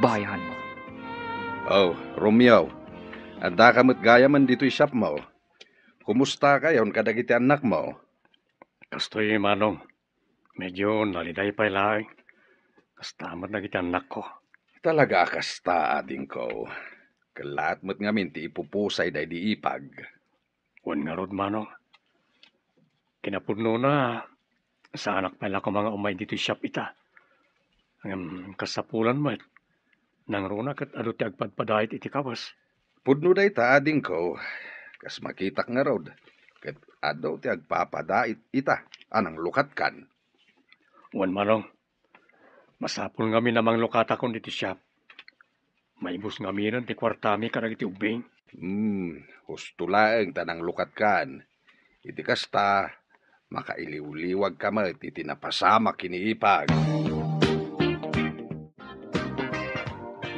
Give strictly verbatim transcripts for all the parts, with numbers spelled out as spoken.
bayan. Oh, Romeo. Addaka met gayamen ditoy shopmo. Kumustakayon kadagiti annakmo? Kastoy, Manong. Medyo naliday pay laeng. Kasta met dagiti annakko. Talaga a kasta, adingko. Kellaat met ngamin ti ipupusay daydi ipag. Wen ngarud, Manong. Kinapudnona, saanak pay la koma nga umay ditoy shop ita. Ngem kasapulan met, nangruna ket adu ti agpadpadait iti kawes. Pudno dayta, adingko, kas makitak ngarud, ket adu ti agpapadait ita a nanglukatkan. Wen, Manong, masapul ngamin a manglukatakon iti shop. Maibus ngaminen ti kuartami kadagiti ubbing. Hmm, husto laeng ta nanglukatkan. Iti kasta, makailiwliwagka met iti napasamak ken ni ipag.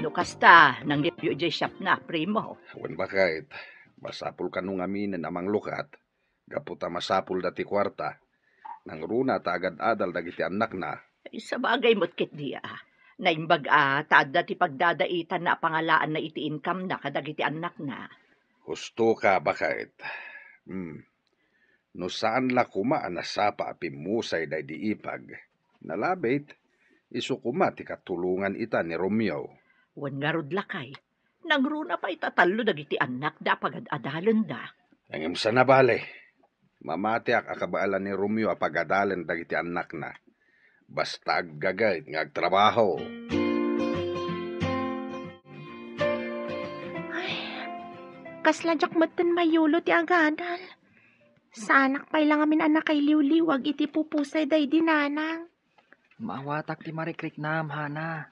No kasta, nanglipyo idiay shopna, primo. Wen, baket, masapul kano ngaminen a manglukat, gapu ta masapulda ti kuarta. Nangruna ta agad-adal dagiti annakna. Ay, sabagay met ketdi a. Naimbag a ta adda ti pagdadaitanna a pangalaanna iti income-na kadagiti annakna. Hustoka, baket. Hmm. No saan la koma a nasapa a pimmusay daydi ipag, nalabit, isu koma ti katulongan ita ni Romeo. Wen ngarud, lakay, nangruna pay ta tallo dagiti annakda a pagad-adalenda. Ngem saan a bale, mamatiak a kabaelan ni Romeo a pagadalen dagiti annakna. Basta aggagayt nga agtrabaho. Ay, kasla diak metten mayulo ti agadal. Saanak pay la ngamin a nakailiwliwag iti pupusay daydi nanang. Maawatak ti marikriknam, Hana.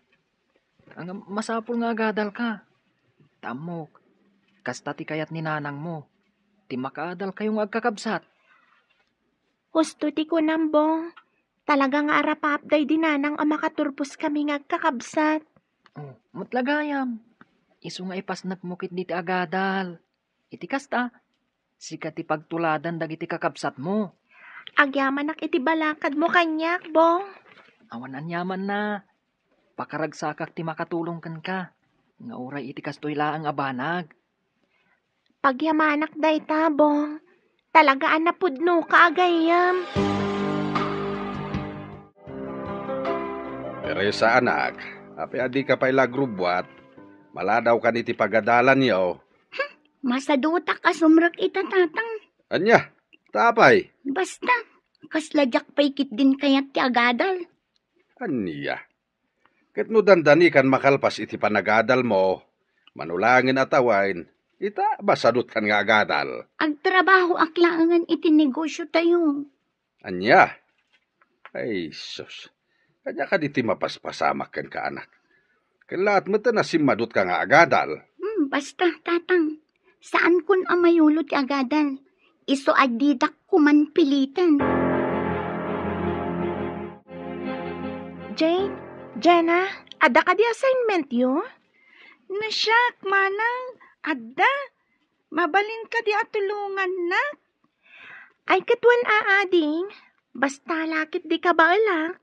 Ngem masapul nga agadalka. Ta ammok, kasta ti kayat ni nanangmo, ti makaadalkayo nga agkakabsat. Husto ti kunam, Bong. Talaga nga arapaap daydi nanang a makaturposkami nga agkakabsat. Oh, met la gayam. Isu nga ipasnekmo ketdi ti agadal. Iti kasta, sika ti pagtuladan dagiti kakabsatmo. Agyamanak iti balakadmo kaniak, Bong. Awan aniamanna. Pakaragsakak ti makatulong kenka, nga uray iti kastoy laeng a banag. Pagyamanak dayta, Bong. Talaga a napudnoka a gayyem. Teresa, anak, apay a dika pay la agrubbuat? Maladawkan iti pagadalanyo. Masadutak a sumrek ita, Tatang. Ania? Ta apay? Basta, kasla diak pay ketdin kayat ti agadal. Ania? Ket no dandanikan makalpas iti panagadalmo, mano laengen a tawen, ita, masadutkan nga agadal. Agtrabahoak laengen iti negosiotayo. Ania? Ay, sus. Ania kadi ti mapaspasamak kenka, anak? Kellaat metten a simmadutka nga agadal. Hmm, basta, Tatang. Saankon a mayulo ti agadal. Isu a didak koman piliten. Jane, Jenna, adda kadi assignmentyo? Nasiak, Manang, adda. Mabalin kadi a tulongannak? Ay, ket wen a, ading. Basta la ket dika baelak.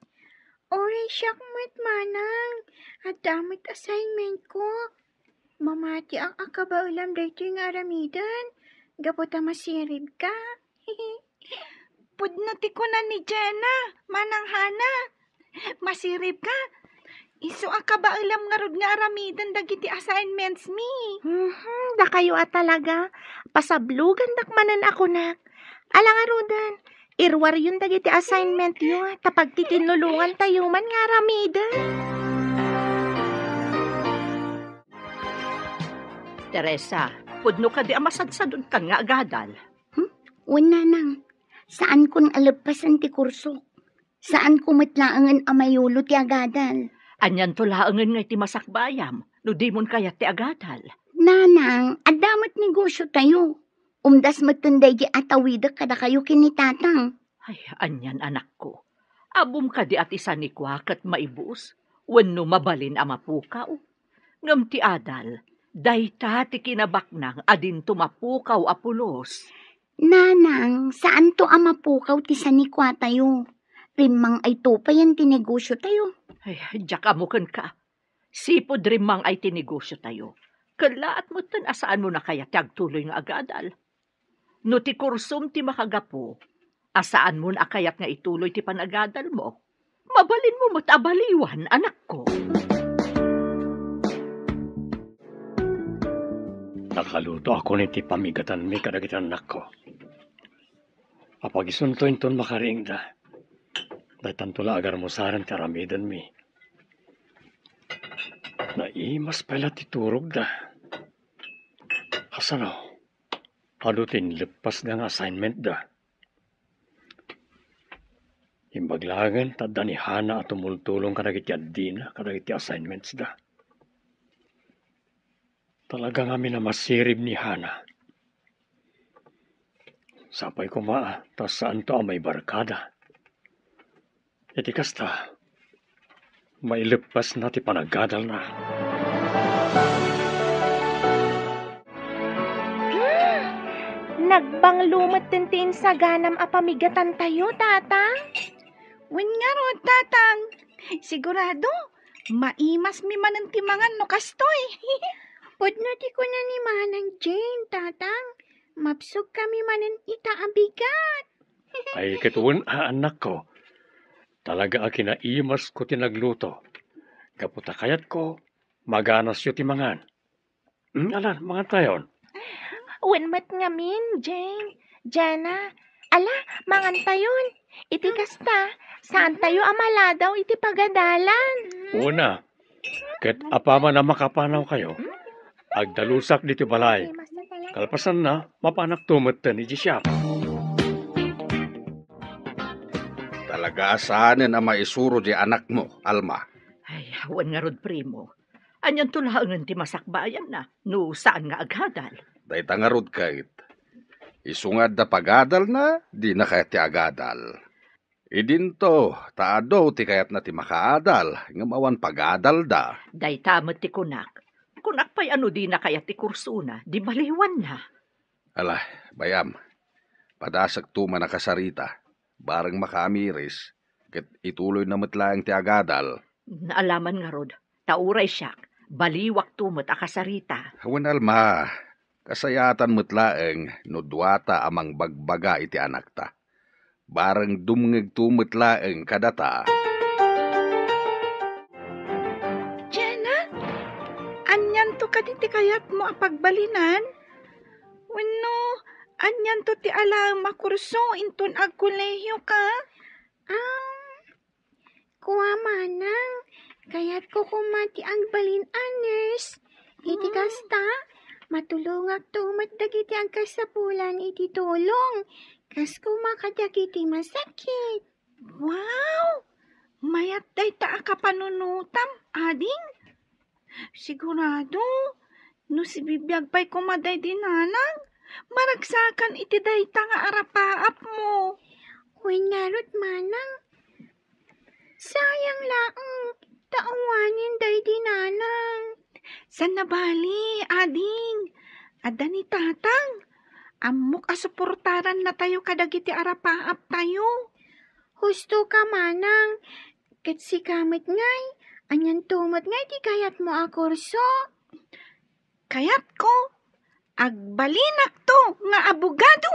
Uray siak met, Manang. Adda met assignmentko. Mamatiak a kabaelam daytoy nga aramiden, gapu ta masiribka. Pudno ti kuna ni Jenna, Manang Hana. Masiribka. Isu a kabaelam ngarud nga aramiden dagiti assignments mi. Mhm, dakayo a talaga. Pasablogandak manen a kunak. Ala ngaruden, iruaryon dagiti assignmentyo, ta pagtikinnulongantayo man nga aramiden. Teresa, pudno kadi a masadsadutkan nga agadal? Hmm? Wen, Nanang. Saankon a leppasen ti kursok. Saanko met laengen a mayulo ti agadal. Anianto laengen nga iti masakbayam no dimon kayat ti agadal? Nanang, adda met negosiotayo. Umdas metten daydi a tawidek kadakayo ken ni Tatang. Ay, anian, anakko. Ammom kadi a ti sanikua ket maibus wenno mabalin a mapukaw? Ngem ti adal, dayta ti kinabaknang a dinto mapukaw a pulos. Nanang, saanto a mapukaw ti sanikuatayo. Rimmangayo payen ti negosiotayo. Ay, diak ammo kenka. Sipud rimmang-ay ti negosiotayo, kellaat metten a saanmo a kayat ti agtuloy nga agadal. No ti kursom ti makagapu, a saanmo a kayat nga ituloy ti panagadalmo, mabalinmo met a baliwan, anakko. Nakaluto ako iti pamigatanmi kadagiti annakko. Apagisunto inton makariingda. Daytanto la agarmusaren ti aramidenmi. Naimas pay la ti turogda. Kasano? Adu ti inleppasda nga assignmentda. Imbag laengen ta adda ni Hana a tumultulong kadagiti addina kadagiti assignmentsda. Talaga ngamin a masirib ni Hana. Sapay koma ta saanto a maibarkada. Iti kasta, maileppasna ti panagadalna. Hmm, nagbanglo metten ti insaganam a pamigatantayo, Tatang. Wen ngarud, Tatang. Sigurado, maimasmi manen ti mangan no kastoy. Pudno ti kuna ni Manang Jane, Tatang. Mabsogkami manen ita a bigat. Ay, ket wen a, annakko. Talaga a kinaimasko ti nagluto. Gapu ta kayatko, maganasyo ti mangan. Mm, alan, mangantayon. Wen met ngamin, Jane. Jana, ala, mangantayon. Iti kasta, saantayo a maladaw iti pagadalan. Una, ket apaman a makapanawkayo, agdalusak diti balay. Kalpasanna, mapanakto metten iti siak. Talaga a saanen a maisuro ti anakmo, Alma. Ay, wen ngarud, primo. Anianto laengen ti masakbayanna no saan nga agadal? Dayta ngarud ket, isu nga adda pagadalna, dina kayat ti agadal. Idinto, ta adu ti kayatna ti makaadal, ngem awan pagadalda. Dayta met ti kunak. Kunak pay a no dina kayat ti kursona, di baliwanna. Ala, bay-am, padasekto man a kasarita, bareng makaamiris, ket ituloyna met laeng ti agadal. Naalaman ngarud, ta uray siak, baliwakto met a kasarita. Wen Alma, kasayatan met laeng no duata a mangbagbaga iti anakta. Bareng dumngegto met laeng kadata. Jana, anianto kadi ti kayatmo a pagbalinan? Wenno, anianto ti alaem a kurso inton agkolehioka? Um, Kua, manang, kayatko koma ti agbalin a nurse. Iti kasta, matulongakto met dagiti agkasapulan iti tulong, kas koma kadagiti masakit. Wow! Mayat dayta a kapanunotam, ading. Sigurado, no sibibiag pay koma daydi nanang, maragsakan iti dayta nga arapaapmo. Wen ngarud, manang, sayang laeng ta awanen daydi nanang. Saan a bali, ading. Adda ni tatang. Ammok a suportarannatayo kadagiti arapaaptayo. Husto ka, manang. Ket sika met ngay, anianto met ngay ti kayatmo a kurso? Kayatko, agbalinakto nga abogado.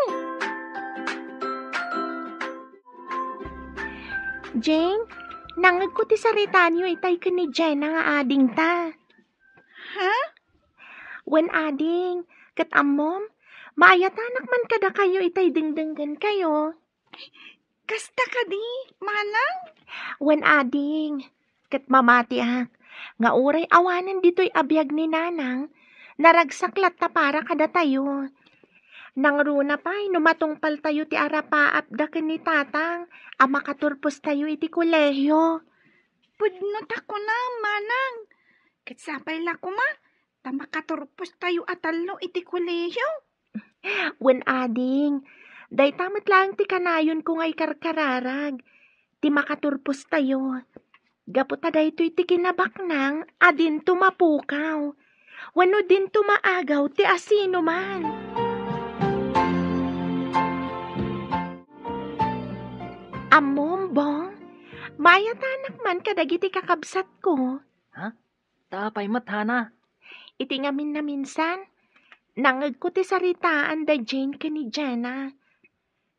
Jane, nangngegko ti saritaanyo itay ken ni Jenna nga adingta. Ha? Wen ading, ket ammom, maayatanak man kadakayo itay dengdenggenkayo. Kasta kadi, manang? Wen ading, ket mamatiak nga uray awanen ditoy a biag ni nanang, naragsak latta para kadatayo. Nangruna pay no matungpaltayo ti arapaapda ken ni tatang a makaturpostayo iti kolehio. Pudno ta kunam, manang, ket sapay la koma ta makaturpostayo a tallo iti kolehio. Wen ading, dayta met laeng ti kanayonko nga ikarkararag ti makaturpostayo. Gapu ta daytoy ti kinabaknang a dinto mapukaw wenno dinto maagaw ti asinoman. Ammom, Bong, maayatanak man kadagiti kakabsatko. Ha? Kasta pay met, Hana. Iti ngamin naminsan, nangngegko ti saritaan da Jane ken ni Jenna.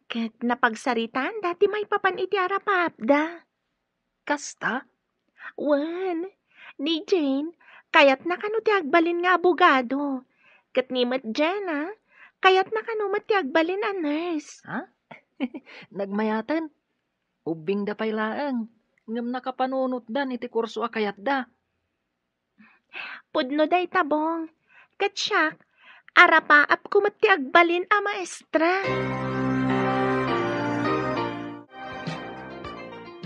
Ket napagsaritaanda ti maipapan iti arapaapda. Kasta? Wen, ni Jane, kayatna kano ti agbalin nga abogado. Ket ni met Jenna, kayatna kano met ti agbalin a nurse. Ha? Nagmayaten. Ubbingda pay laeng, ngem nakapanunotdan iti kurso a kayatda. Pudno dayta, Bong. Ket siak, arapaapko met ti agbalin a maestra.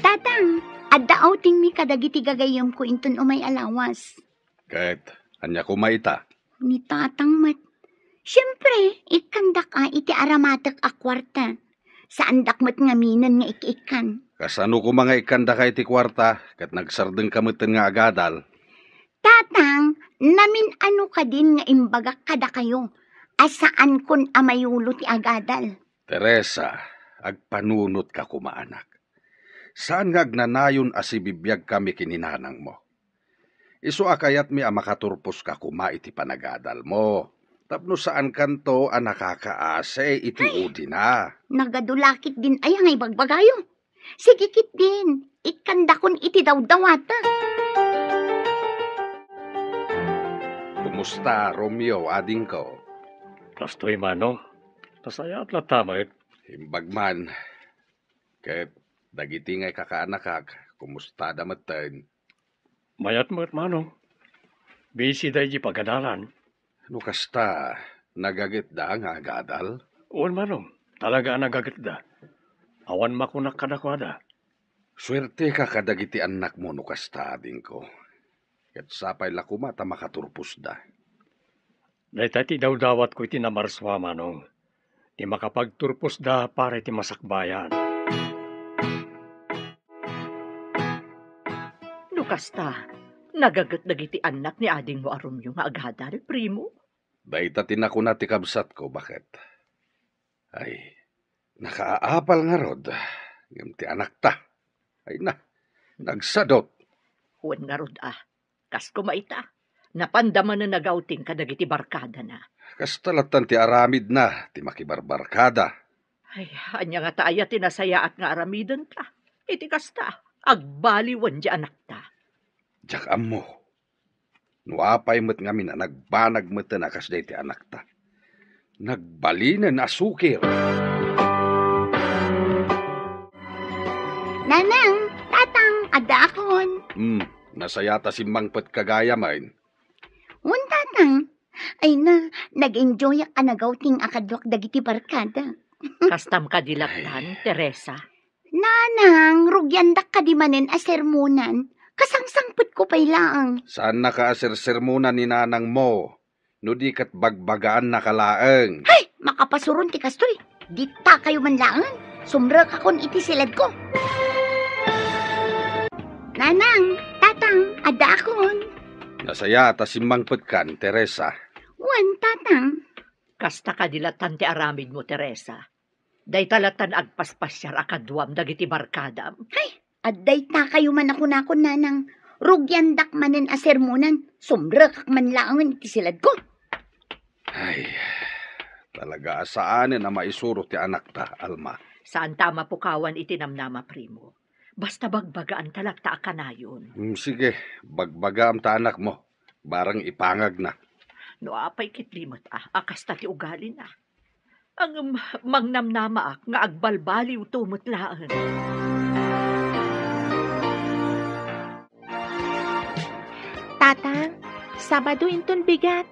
Tatang, adda outingmi kadagiti gagayyemko inton umay a lawas. Ket ania koma ita? Ni Tatang met. Siempre, ikkandak a iti aramatek a kuarta. Saandak met ngaminen nga ik-ikkan. Kasano koma nga ikkandaka iti kuarta ket nagsardengka metten nga agadal? Tatang, namin-ano kadin nga imbagak kadakayo a saankon a mayulo ti agadal? Teresa, agpanunotka koma, anak. Saan nga agnanayon a sibibiagkami ken ni nanangmo. Isu a kayatmi a makaturposka koma iti panagadalmo, tapno saankanto a nakakaasi iti Ay! udina. Nagadu la ketdin aya nga ibagbagayo. Sige ketdin, ikkandakon iti dawdawatek. Kumusta, Romeo, adingko? Kastoy, Manong. Nasayaat latta met. Imbag man. Ket dagiti nga ikakaanakak, kumustada metten? Mayat met, Manong. Busy da iti pagadalan. No kasta, nagagetda nga agadal? Wen, Manong. Talaga a nagagetda. Awan makunak kadakuada. Suerteka kadagiti annakmo no kasta, adingko. Ket sapay la koma ta makaturposda. Dayta ti dawdawatko iti namarsua, Manong. Ti makapagturposda para iti masakbayan. No kasta, nagaget dagiti annak ni adingmo a Romeo nga agadal, primo? Dayta ti nakuna ti kabsatko, baket. Ay, nakaapal ngarud, ngem ti anakta. Ay na, nagsadut. Wen ngarud a, kas koma ita, napanda manen a gawting kadagiti barkadana. Kasta lattan ti aramidna ti makibarbarkada. Ay, ania ngata aya ti nasayaat nga aramidenta? Iti kasta, agbaliwen ti anakta. Diak ammo. No apay met ngamin a nagbanag metten a kasdiay ti anakta. Nagbalinen a sukir. Nanang, Tatang, addaakon. Hmm, nasayaat a simmangpetka gayamen. Wen, Tatang. Ay na, nag-enjoyak a nagawting a kaduak dagiti barkada. Kastam kadi lattan, Ay. Teresa? Nanang, rugiandak kadi manen a sermonan. Kasangsangpetko pay laeng. Saannaka a sersermonan ni nanangmo, no di ket bagbagaannaka laeng. Hay! Makapasuron ti kastoy. Ditakayo man laeng. Sumrekakon iti siledko. Nanang, Tatang, addaakon. Nasayaat a simmangpetkan, Teresa. Wen, Tatang. Kasta kadi lattan ti aramidmo, Teresa. Dayta lattan agpaspasiar a kaduam dagiti barkadam. Hay, adda itakayo man a kunakon, Nanang. Rugiandak manen a sermonan, sumrekak man laengen iti siledko. Ay, talaga a saanen a maisuro ti anakta, Alma. Saanta a mapukawan iti namnama, Primo. Basta bagbagaanta latta a kanayon. Mm, sige, bagbagaam ta anakmo. Barang ipangagna. No apay ketdi met a, a kasta ti ugalina. Ngem mangnamnamaak nga agbalbaliwto met laeng. Tatang, Sabado inton bigat.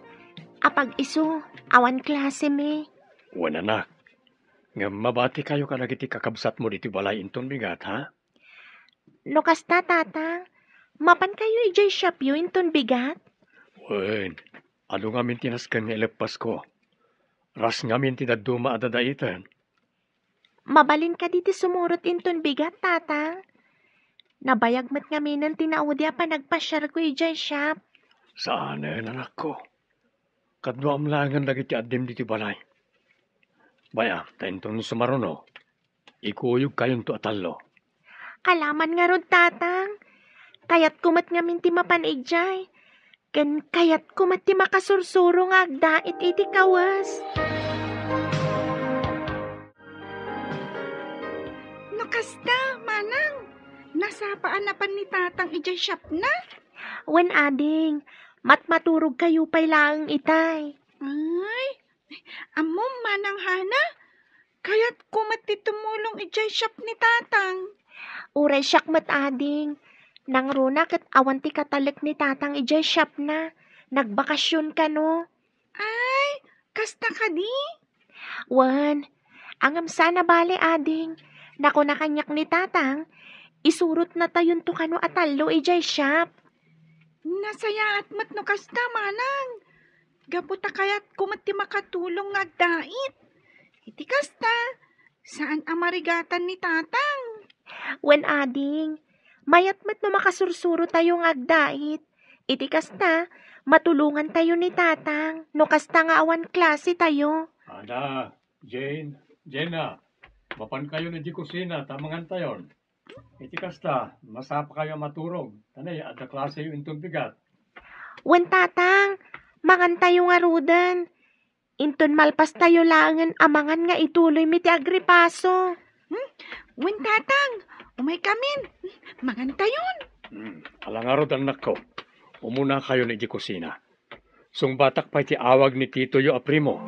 Apag-isu, awan klasemi. Wen, anak. Ngem mabatikayo kadagiti kakabsatmo ditoy balay inton bigat, ha? No kasta, Tatang, mapankayo idiay shopyo inton bigat? Wen, adu ngamin ti nasken nga ileppasko. Ras ngamin ti dadduma a dadaiten. Mabalin kadi ti sumurot inton bigat, Tatang? Nabayag met ngaminen ti naudi a panagpasiarko idiay shop. Saanen, anakko. Kaduam laengen dagiti addim ditoy balay. Bay-am, ta inton sumaruno, ikuyogkayonto a tallo. Kalaman ngarud, Tatang. Kayatko met ngamin ti mapan idiay. Ken kayatko met ti makasursuro nga agdait iti kawes. No kasta, manang, nasapa a napan ni tatang idiay shopna? Wen, ading, matmaturogkayo pay laeng itay. Ay, ammom, manang Hana, kayatko met ti tumulong idiay shop ni tatang. Uray siak met, ading. Nangruna ket awan ti katalek ni tatang idiay shopna. Nagbakasyon kano. Ay, kasta kadi? Wen, ngem saan a bale, ading. Nakuna kaniak ni tatang, isurotnatayonto kano a tallo idiay shop. Nasayaat met no kasta, manang. Gapu ta kayatko met ti makatulong nga agdait. Iti kasta, saan a marigatan ni tatang. Wen, ading, mayat met no makasursurotayo nga agdait. Iti kasta, matulongantayo ni tatang no kasta nga awan klasetayo. Ana, Jane, Jenna, mapankayon idiay kusina ta mangantayon. Iti kasta, masapakayo a maturog, ta nay, adda klaseyo inton bigat. Wen, tatang, mangantayo ngaruden. Inton malpastayo laengen a mangan nga ituloymi ti agripaso. Hmm? Wen, tatang, umaykamin. Mangantayon. Hmm, ala ngarud, annakko. Umunakayon idiay kusina. Sungbatak pay ti awag ni titoyo a primo.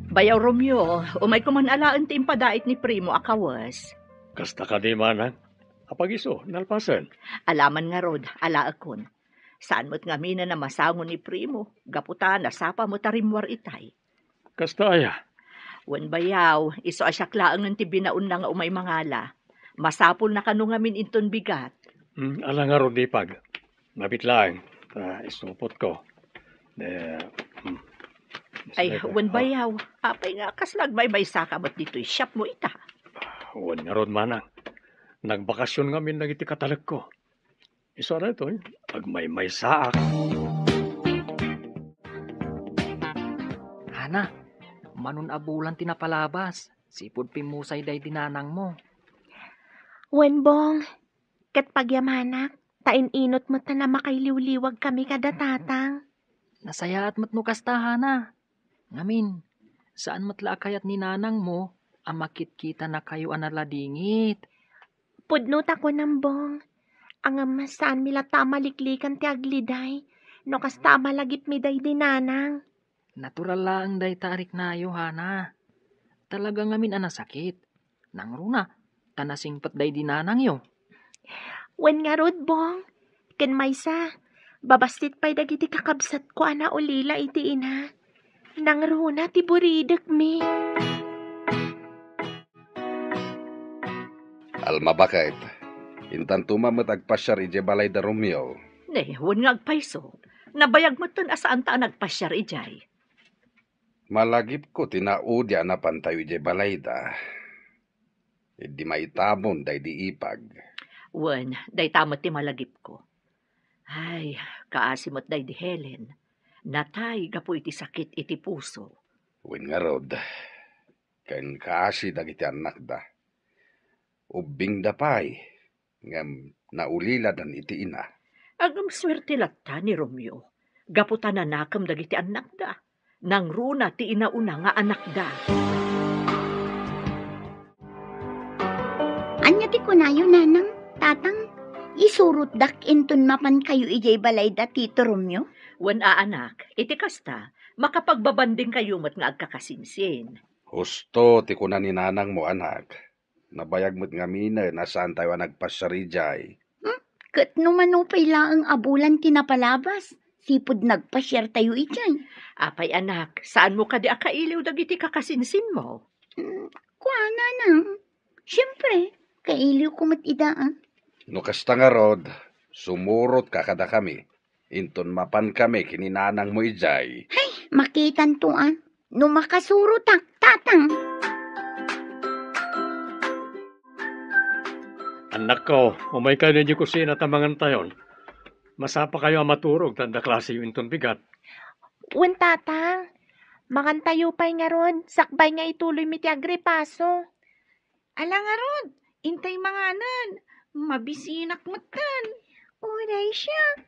Bayaw Romeo, umayko man alaen ti impadait ni primo a kawes. Kasta kadi, manang? Apag-isu, nalpasen? Alaman ngarud, alaekon. Saan met ngamin a masango ni primo, gapu ta nasapa met a rimmuar itay. Kasta aya? Wen, bayaw, isu a siak laengen ti binaonna nga umay mangala. Masapulna kano ngamin inton bigat. Hmm, ala ngarud, ipag. Mabit laeng, ta isupotko. Eh, hmm. Ay, wen, bayaw, apay nga kasla agmaymaysaka met ditoy shopmo ita? Wen ngarud, manang. Nagbakasyon ngamin dagiti katalekko. Isu a daytoy, agmaymaysaak. Hana, manon a bulan ti napalabas, sipud pimmusay daydi nanangmo. Wen, Bong, ket pagyamanak, ta in-inut met a makailiwliwagkami kada tatang. Nasayaat met no kasta, Hana. Ngamin, saan met la a kayat ni nanangmo a makitkitanakayo a naladingit? Pudno ta kunam, Bong. Ngem saanmi latta a maliklikan ti agliday no kasta a malagipmi daydi nanang. Natural laeng dayta a riknayo, Hana. Talaga ngamin a nasakit. Nangruna, ta nasingpet daydi nanangyo. Wen ngarud, Bong. Ken maysa, babassit pay dagiti kakabsatko a naulila iti ina. Nangruna ti buridekmi. Alma, baket, intanto man met agpasiar idiay balay da Romeo. Ne, wen nga agpayso. Nabayag metten a saanta a nagpasiar idiay. Malagipko ti naudi a napantayo idiay balayda. Idi maitabon daydi ipag. Wen, dayta met ti malagipko. Ay, kaasi met daydi Helen. Natay gapu iti sakit iti puso. Wen ngarud, ken kaasi dagiti annakda. Ubbingda pay, ngem nauliladan iti ina. Agsuerte latta ni Romeo, gapu ta nanakem dagiti annakda. Nangruna ti inauna nga anakda. Ania ti kunayo, nanang, tatang? Isurotdak inton mapankayo idiay balay da Tito Romeo? Wen a, anak, iti kasta, makapagbabandingkayo met nga agkakasinsin. Husto ti kuna ni nanangmo, anak. Nabayag met ngaminen a saantayo a nagpasiar idiay. Hmm? Ket no mano pay laeng a bulan ti napalabas, sipud nagpasiartayo idiay. Apay, anak, saanmo kadi a kailiw dagiti kakasinsinmo? Hmm, kuana, nang. Siempre, kailiwko met ida, ah. No kasta ngarud, sumurotka kadakami. Inton mapankami ken ni nanangmo idiay. Hay, makitanto, ah, no makasurotak, tatang. Annakko, umaykayo idiay kusina ta mangantayon. Masapakayo a maturog ta adda klaseyo inton bigat. Wen, tatang. Mangantayo pay ngarud, sakbay nga ituloymi ti agripaso. Ala ngarud, intay manganen. Mabisinak metten. Uray siak.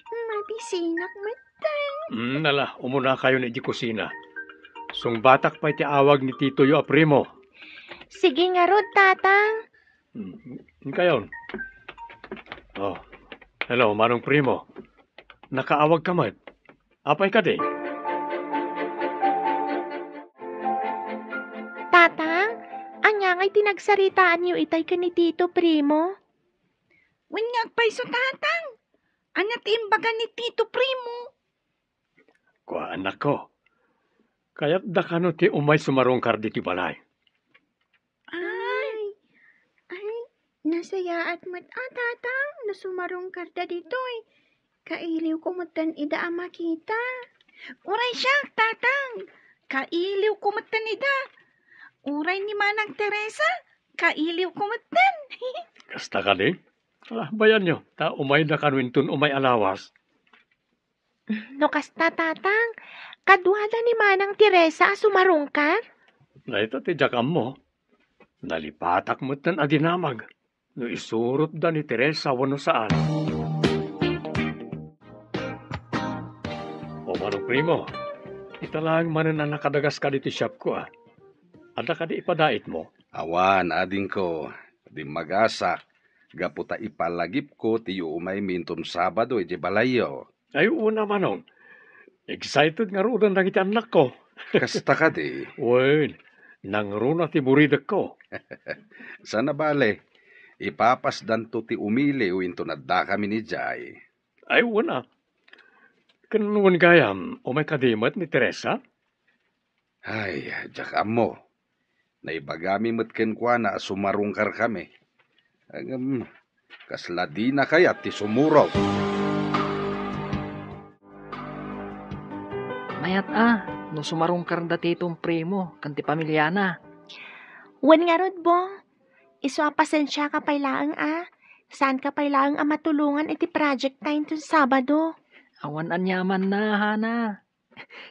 Mabisinak metten. Mm, ala, umunakayon idiay kusina. Sungbatak pay ti awag ni titoyo a Primo. Sige ngarud, Tatang. Mm, inkayon. Oh, hello, Manong Primo. Nakaawag ka met. Apay kadi? Tatang, ania ngay ti nagsaritaanyo itay ken ni Tito Primo? Wen nga agpayso, Tatang. Ania ti imbaga ni Tito Primo? Kua, anakko. Kayatda kano ti umay sumarungkar ditoy balay? Ay, ay, nasayaat met a, Tatang, no sumarungkarda ditoy. Kailiwko metten ida a makita. Uray siak, Tatang, kailiwko metten ida. Uray ni Manang Teresa, kailiwko metten. Kasta kadi? Ala, bayanyo, ta umayda kano inton umay a lawas. No kasta, Tatang, kaduada ni Manang Teresa a sumarungkar? Dayta ti diak ammo. Nalipatak metten a dinamag no isurotda ni Teresa wenno saan. O Manong Primo, ita laeng manen a nakadagaska ditoy shopko, a. Adda kadi ipadaitmo? Awan, adingko. Dimmagasak gapu ta ipalagipko ti iumaymi inton Sabado idiay balayyo. Ay, wen a, Manong. Excited ngaruden dagiti annakko. Kasta kadi? Wen, nangruna ti buridekko. Saan a bale, ipapasdanto ti umiliw inton addakamin idiay. Ay, wen a. Ken wen gayam, umay kadi met ni Teresa? Ay, diak ammo. Naibagami met kenkuana a sumarungkarkami. Ngem, kasla dina kayat ti sumurot. Mayat a, no sumarungkar da Tito Primo ken ti pamiliana. Wen ngarud, Bong. Isu a pasensiaka pay laeng a. Saanka pay laeng a matulongan iti project ta inton Sabado. Awan aniamanna, Hana.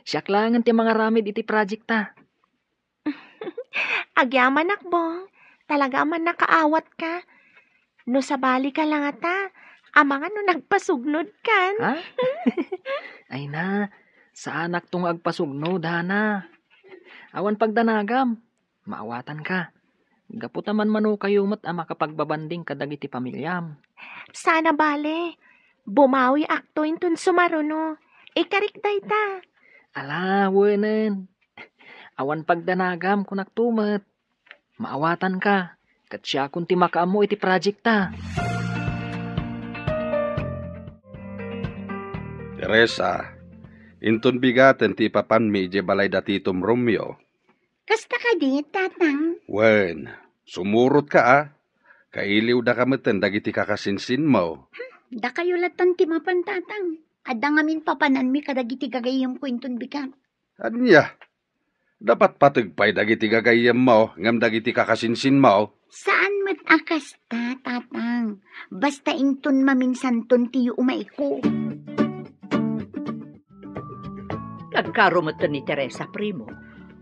Siak laengen ti mangaramid iti project ta. Agyamanak, Bong. Talaga a mannakaawatka. No sabalika la ngata, amangan no nagpasugnodkan. Ha? Ay na, saanakto nga agpasugnod, Hana. Awan pagdanagam, maawatanka. Gapu ta manmanokayo met a makapagbabanding kadagiti pamiliam. Saan a bale, bumawiakto inton sumaruno. Ikarik dayta. Ala, wenen. Awan pagdanagam, kunakto met. Maawatanka, ket siakon ti makaammo iti project ta. Teresa, inton bigaten ti ipapanmi idiay balay da Titom Romeo. Kasta kadi, Tatang? Wen, sumurotka a. Kailiwdaka metten dagiti kakasinsinmo. Hmm, dakayo latta ti mapan, Tatang. Adda ngamin papananmi kadagiti gagayyemko inton bigat. Ania? Napatpateg pay dagiti gagayyemmo ngem dagiti kakasinsinmo? Saan met a kasta, Tatang. Basta inton maminsanton ti iumayko. Nagkaro metten ni Teresa, Primo.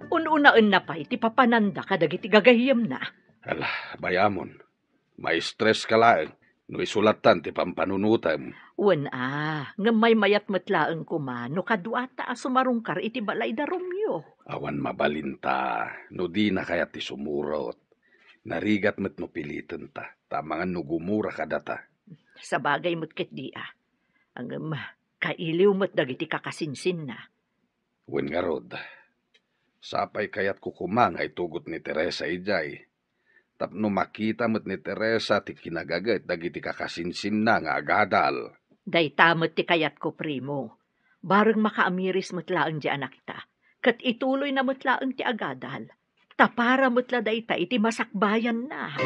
Un-unaenna pay ti papananda kadagiti gagayyemna. Ala, bayamon. Maistres ka laeng no isu lattan ti pampanunotem. Wen a, ngem maymayat met laeng koma no kaduata a sumarungkar iti balay da Romeo. Awan mabalinta no dina kayat ti sumurot. Narigat met no pilitenta, ta amangan no gumura kadata. Sabagay met ketdi a. Ngem, kailiw met dagiti kakasinsinna. Wen ngarud, sapay kayatko koma nga itugot ni Teresa idiay. Tapno makita met ni Teresa ti kinagaget dagiti kakasinsinna nga agadal. Dayta met ti kayatko, Primo. Bareng makaamiris met laeng ti anakta, ket ituloyna met laeng ti agadal. Ta para met la dayta iti masakbayanna.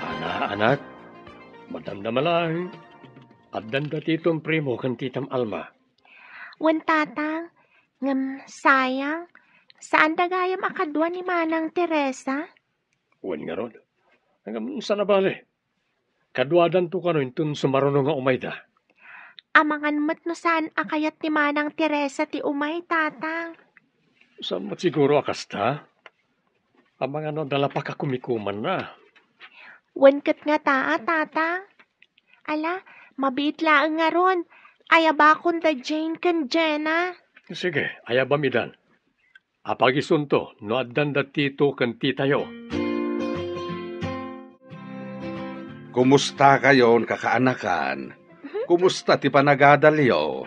Ana, anak, madamdama laeng. Addan da Titom Primo ken Titam Alma. Wen, Tatang, ngem sayang, saanda gayam a kadua ni Manang Teresa? Wen ngarud. Ngem saan a bale. Kaduadanto kano inton sumaruno nga umayda. Amangan met no saan a kayat ni Manang Teresa ti umay, Tatang. Saan met siguro a kasta? Amangan no adda la pakakumikumanna. Wen ket nga taa, tata. Ala, mabiit laeng ngarud. Ayabakon da Jane ken Jenna. Sige, ayabam idan. Apagisunto no addan da Tito ken Titayo. Kumusta kayon, kakaanakan? Mhm. Kumusta ti panagadalyo?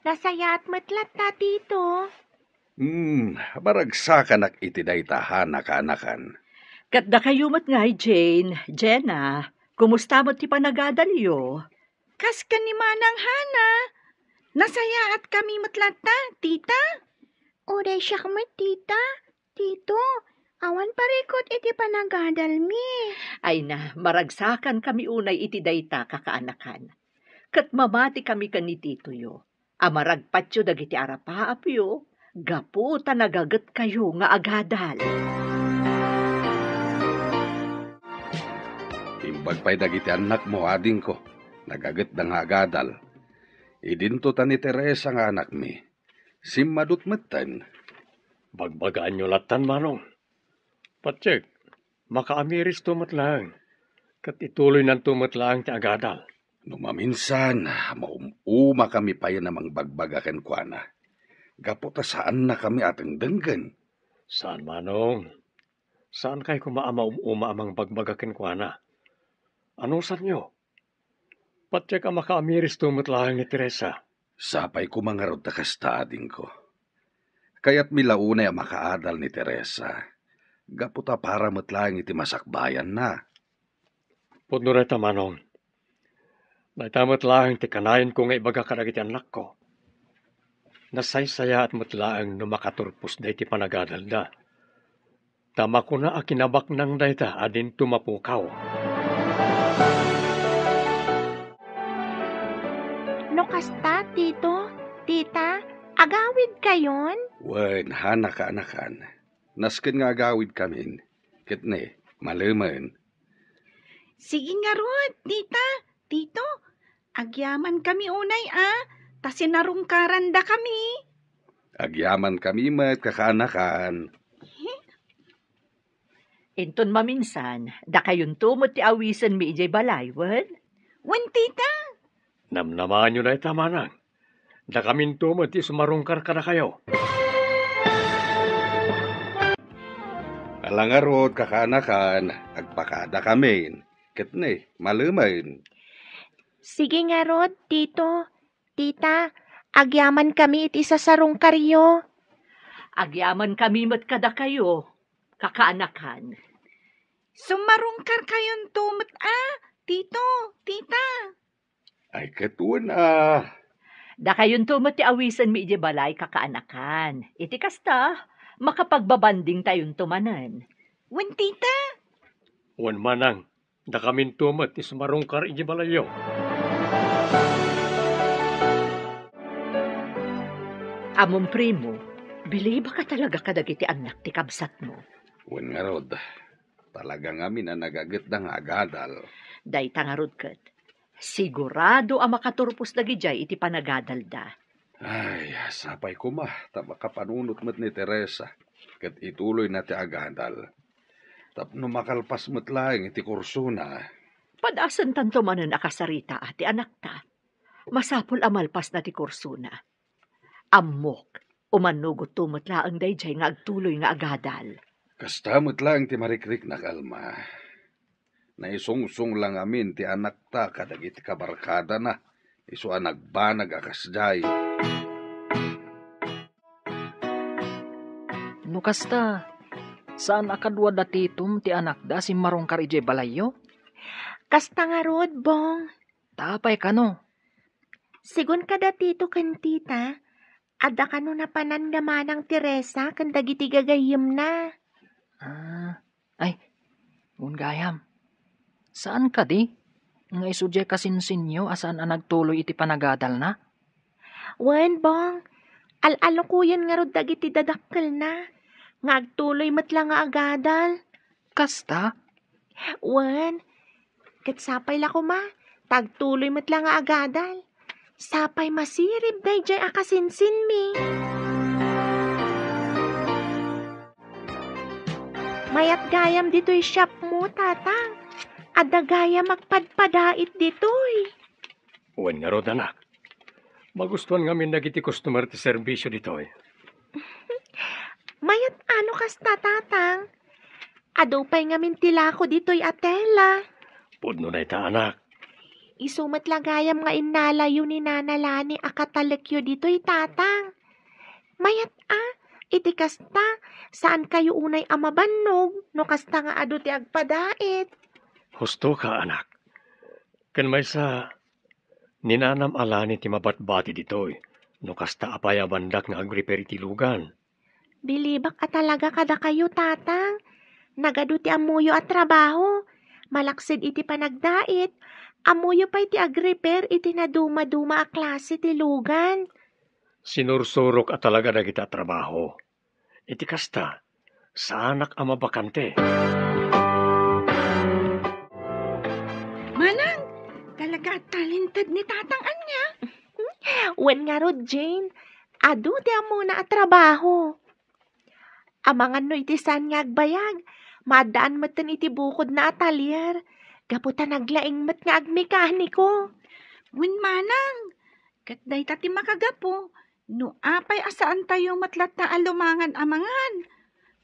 Nasayaat met latta, Tito. Hmm, maragsakanak iti dayta, Hana, kaanakan. Ket dakayo met ngay, Jane, Jenna, kumusta met ti panagadalyo? Kas ken ni Manang Hana, nasayaat kami met latta, tita. Uray siak met, tita, Tito, awan parikut iti panagadalmi. Ay na, maragsakankami unay iti dayta, kakaanakan. Ket mamati kami ken ni titoyo a maragpatyo dagiti arapaapyo gapu ta nagagetkayo nga agadal. Imbag pay dagiti annakmo, adingko, nagagetda nga agadal. Idinto ta ni Teresa nga anakmi. Simmadut metten. Bagbagaanyo lattan, Manong. Patiek, makaamiristo met laeng, ket ituloynanto met laeng ti agadal. No maminsan, maum-umakami payen a mangbagbaga kenkuana, gapu ta saannakami a dengdenggen. Saan, Manong. Saankay koma a maum-uma a mangbagbaga kenkuana. Anusanyo? Patiek a makaamiristo met laeng ni Teresa. Sapay koma ngarud ta kasta, adingko. Kayatmi la unay a makaadal ni Teresa, gapu ta para met laeng iti masakbayanna. Pudno dayta, Manong. Dayta met laeng ti kanayanko nga ibaga kadagiti annakko. Nasaysayaat met laeng no makaturpos dayta panagadalda. Ta makuna a kinabaknang dayta a dinto mapukaw. No kasta, Tito, Tita, agawidkayon? Wen, Hana, kaanakan. Nasken nga agawidkamin. Ket ne, malemen. Sige ngarud, Tita, Tito, agyamankami unay a, ta sinarungkarandakami. Agyamankami met, kakaanakan. Inton maminsan, dakayonto met ti awisenmi idiay balay, wen? Wen, tita. Namnamaanyo dayta, manang. Dakaminto met ti sumarungkar kadakayo. Ala ngarud, kakaanakan, agpakadakamin. Ket ne, malemen. Sige ngarud, tito. Tita, agyamankami iti sasarungkaryo. Agyamankami met kadakayo, kakaanakan. Sumarungkarkayonto met a, tito, tita. Ay, ket wen a. Dakayonto met ti awisenmi idiay balay, kakaanakan. Iti kasta, makapagbabandingtayonto manen. Wen, tita. Wen, manang. Dakaminto met ti sumarungkar idiay balayyo. Ammom, primo, bilibaka talaga kadagiti annak ti kabsatmo. Wen ngarud, talaga ngamin a nagagetda nga agadal. Dayta ngarud ket, sigurado a makaturpos dagidiay iti panagadalda. Ay, sapay koma, ta makapanunot met ni Teresa, ket ituloyna ti agadal. Tapno makalpas met laeng iti kursona. Padasentanto manen a kasaritaa ti anakta. Masapul a malpasna ti kursona. Ammok, umannogotto met laeng daydiay nga agtuloy nga agadal. Kasta met laeng ti marikriknak, Alma. Naisungsong la ngamin ti anakta kadagiti kabarkadana, isu a nagbanag a kasdiay. No kasta, saan a kadua da Titom ti anakda a simmarungkar idiay balayyo? Kasta ngarud, Bong. Ta apay kano? Sigun kada Tito ken Tita, adda kano napanan nga manang Teresa ken dagiti gagayyemna. Ah, ay, wen gayam. Saan kadi nga isu diay kasinsinyo a saan a nagtuloy iti panagadalna? Wen, Bong. Al-alukoyen ngarud dagiti dadakkelna nga agtuloy met la nga agadal. Kasta? Wen, ket sapay la koma, ta agtuloy met la nga agadal. Sapay masirib daydiay a kasinsinmi. Mayat gayam ditoy shopmo, Tatang. Adda gayam agpadpadait ditoy. Wen ngarud, anak. Magustuan ngamin dagiti customer ti serbisio ditoy. Mayat a no kasta, Tatang. Adu pay ngamin ti lako ditoy a tela. Pudno dayta, anak. Isu met la gayam nga innalayo ni Nana Lani a katalekyo ditoy, Tatang. Mayat a, iti kasta, saankayo unay a mabannog no kasta nga adu ti agpadait. Husto ka, anak. Ken maysa, ni Nanam a Lani ti mabatbati ditoy no kasta a payabandak nga agrepair iti lugan. Bilibak a talaga kadakayo, Tatang. Nagadu ti ammoyo a trabaho. Malaksid iti panagdait, ammoyo pay ti agrepair iti nadumaduma a klase ti lugan. Sinursurok a talaga dagita a trabaho. Iti kasta, saanak a mabakante. Manang, talaga talented ni Tatang ania? Wen ngarud, Jane, adu ti ammona a trabaho. Amangan no iti saan nga agbayag, maaddaan metten iti bukodna a talyer, gapu ta naglaing met nga agmekaniko. Wen manang, ket dayta ti makagapu no apay a saantayo met latta a lumangan a mangan,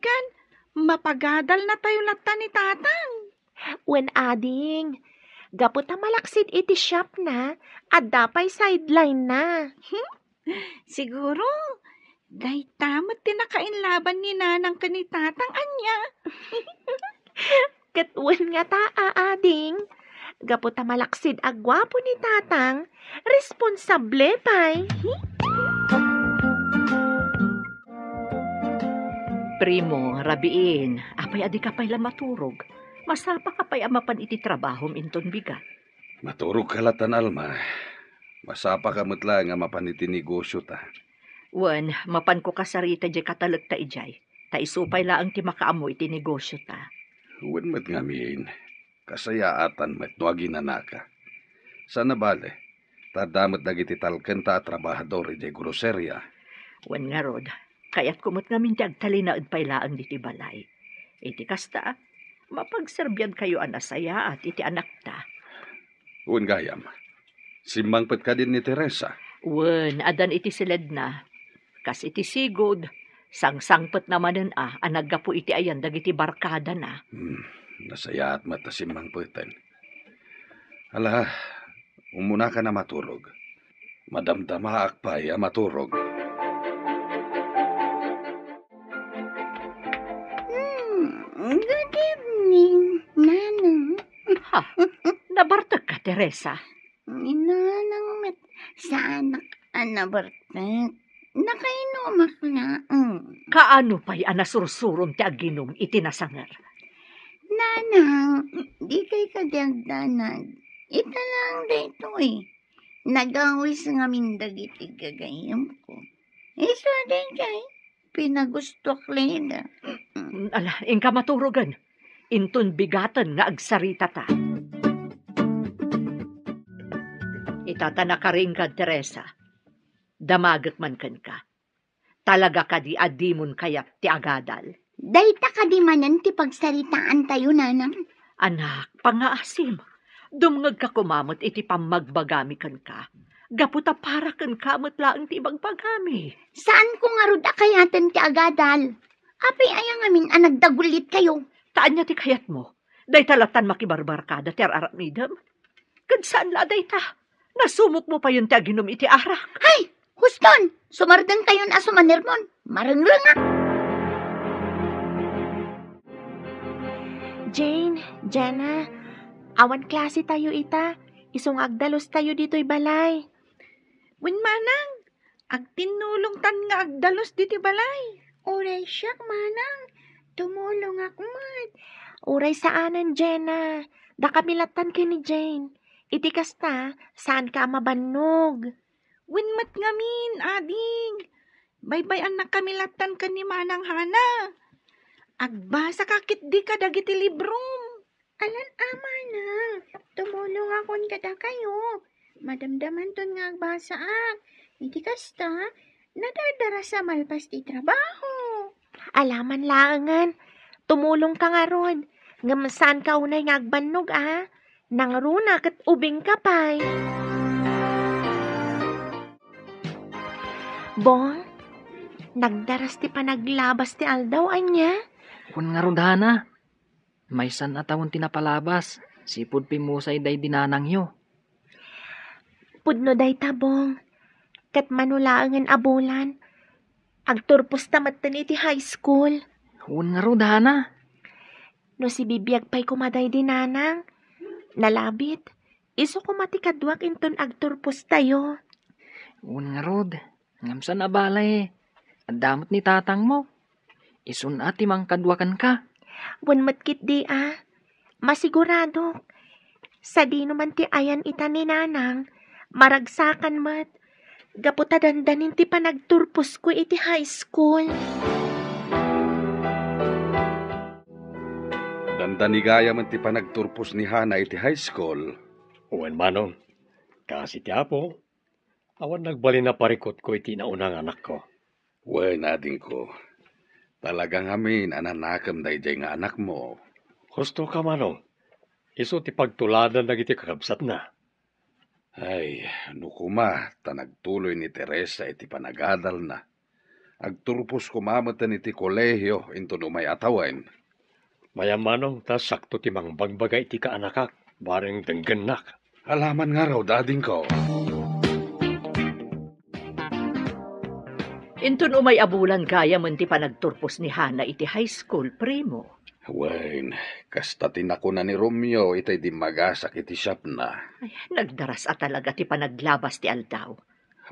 ken mapagadalnatayo latta ni Tatang. Wen ading, gapu ta malaksid iti shopna, adda pay sideline-na. Hmm? Siguro, dayta met ti nakainlaban ni Nanang ken ni Tatang ania. Ket wen ngata, a ading, gapu ta malaksid a guapo ni Tatang, responsable pay. Primo, rabiin, apay a dika pay la maturog? Masapaka pay a mapan iti trabahom inton bigat. Maturogka latan, Alma. Masapaka met laeng a mapan iti negosiota. Wen, mapanko kasarita diay katalekta idiay, ta isu pay laeng ti makaammo iti negosiota. Wen met ngamin, kasayaatan met no aginanaka. Saan a bale, ta adda met dagiti talkenta a trabahador idiay groseria. Wen ngarud, kayatko met ngamin ti agtalinaed pay laeng ditoy balay. Iti kasta, mapagserbiankayo a nasayaat iti anakta. Wen gayam, simmangpet kadi ni Teresa? Wen, addan iti siledna. Kas iti sigud, sangsangpetna manen a, a naggapu iti ayan dagiti barkadana. Hmm, nasayaat met a simmangpeten. Ala, ummunakan a maturog. Madamdamaak pay a maturog. Hmm, good evening, Nanang. Ha? Nabartekka, Teresa? Ni Nanang met, saanak a nabartek. Nakainumak laeng. Kaano pay a nasursurom ti aginum iti nasanger? Nanang, dikay kadi agdanag. Ita laeng daytoy. Nagawis ngamin dagiti gagayyemko. Isu a daydiay, pinagustoak laeng. Mm, ala, inka maturogen. Inton bigaten nga agsaritata. Ita ta nakaringkad, Teresa. Damagek man kenka. Talaga kadi a dimon kayat ti agadal? Dayta kadi manen ti pagsaritaantayo, Nanang? Anak, pangngaasim. Dumngegka koma met iti pammagbagami kenka. Gapu ta para kenka met laeng ti ibagbagami. Saanko ngarud a kayaten ti agadal. Apay aya ngamin a nagdagulitkayo? Ta ania ti kayatmo? Dayta lattan makibarbarkada ti ar-aramidem? Ket saan la a dayta. Nasumokmo payen ti aginum iti arak. Hay! Huston! Sumardengkayon a sumanermon. Marengrengak! Jane, Jenna, awan klase tayo ita. Isu nga agdalus tayo ditoy balay. Wen manang, agtinnulongtan nga agdalus ditoy balay. Uray siak, manang, tumulongak met. Uray saanen, Jenna. Dakami lattan ken ni Jane. Iti kasta, saanka a mabannog. Wen met ngamin, ading. Baybay-annakami lattan ken ni Manang Hana. Agbasaka ketdi kadagiti librom. Alan a, manang, tumulongakon kadakayo. Madamdamanton nga agbasaak. Iti kasta, nadardarasa malpas ti trabaho. Alaman laengen, Tumulongka ngarud, ngem saanka unay nga agbannog a. Nangruna ket ubingka pay. Bong, nagdaras ti panaglabas ti aldaw, ania? Wen ngarud, Hana. Maysan a tawen ti napalabas, sipud pimmusay daydi nanangyo. Pudno dayta, Bong. Ket mano laengen a bulan, agturposta metten iti high school. Wen ngarud, Hana. No sibibiag pay koma daydi nanang, nalabit, isu koma ti kaduak inton agturpostayo. Wen ngarud, ngem saan a bale. Adda met ni tatangmo. Isun a ti mangkadua kenka. Wen met ketdi a. Masiguradok. Sadino man ti ayan ita ni nanang, maragsakan met. Gapu ta dandanin ti panagturposko iti high school. Dandani gayam ti panagturpos ni Hana iti high school. Wen manong, kaasi ti Apo, awan nagbalin a parikutko iti nauna nga anakko. Wen, adingko, talaga ngamin a nanakem daydiay nga anakmo. Husto ka, manong. Isu ti pagtuladan dagiti kakabsatna. Ay, no koma ta nagtuloy ni Teresa iti panagadalna, agturpos koma metten iti kolehio inton umay a tawen. Mayam manong ta sakto ti mangbagbaga iti kaanakak, bareng denggennak. Alaman ngarud, adingko. Inton umay a bulan gayamen ti panagturpos ni Hana iti high school, primo. Wen, kasta ti nakuna ni Romeo itay dimmagasak iti shopna. Ay, nagdaras a talaga ti panaglabas ti aldaw.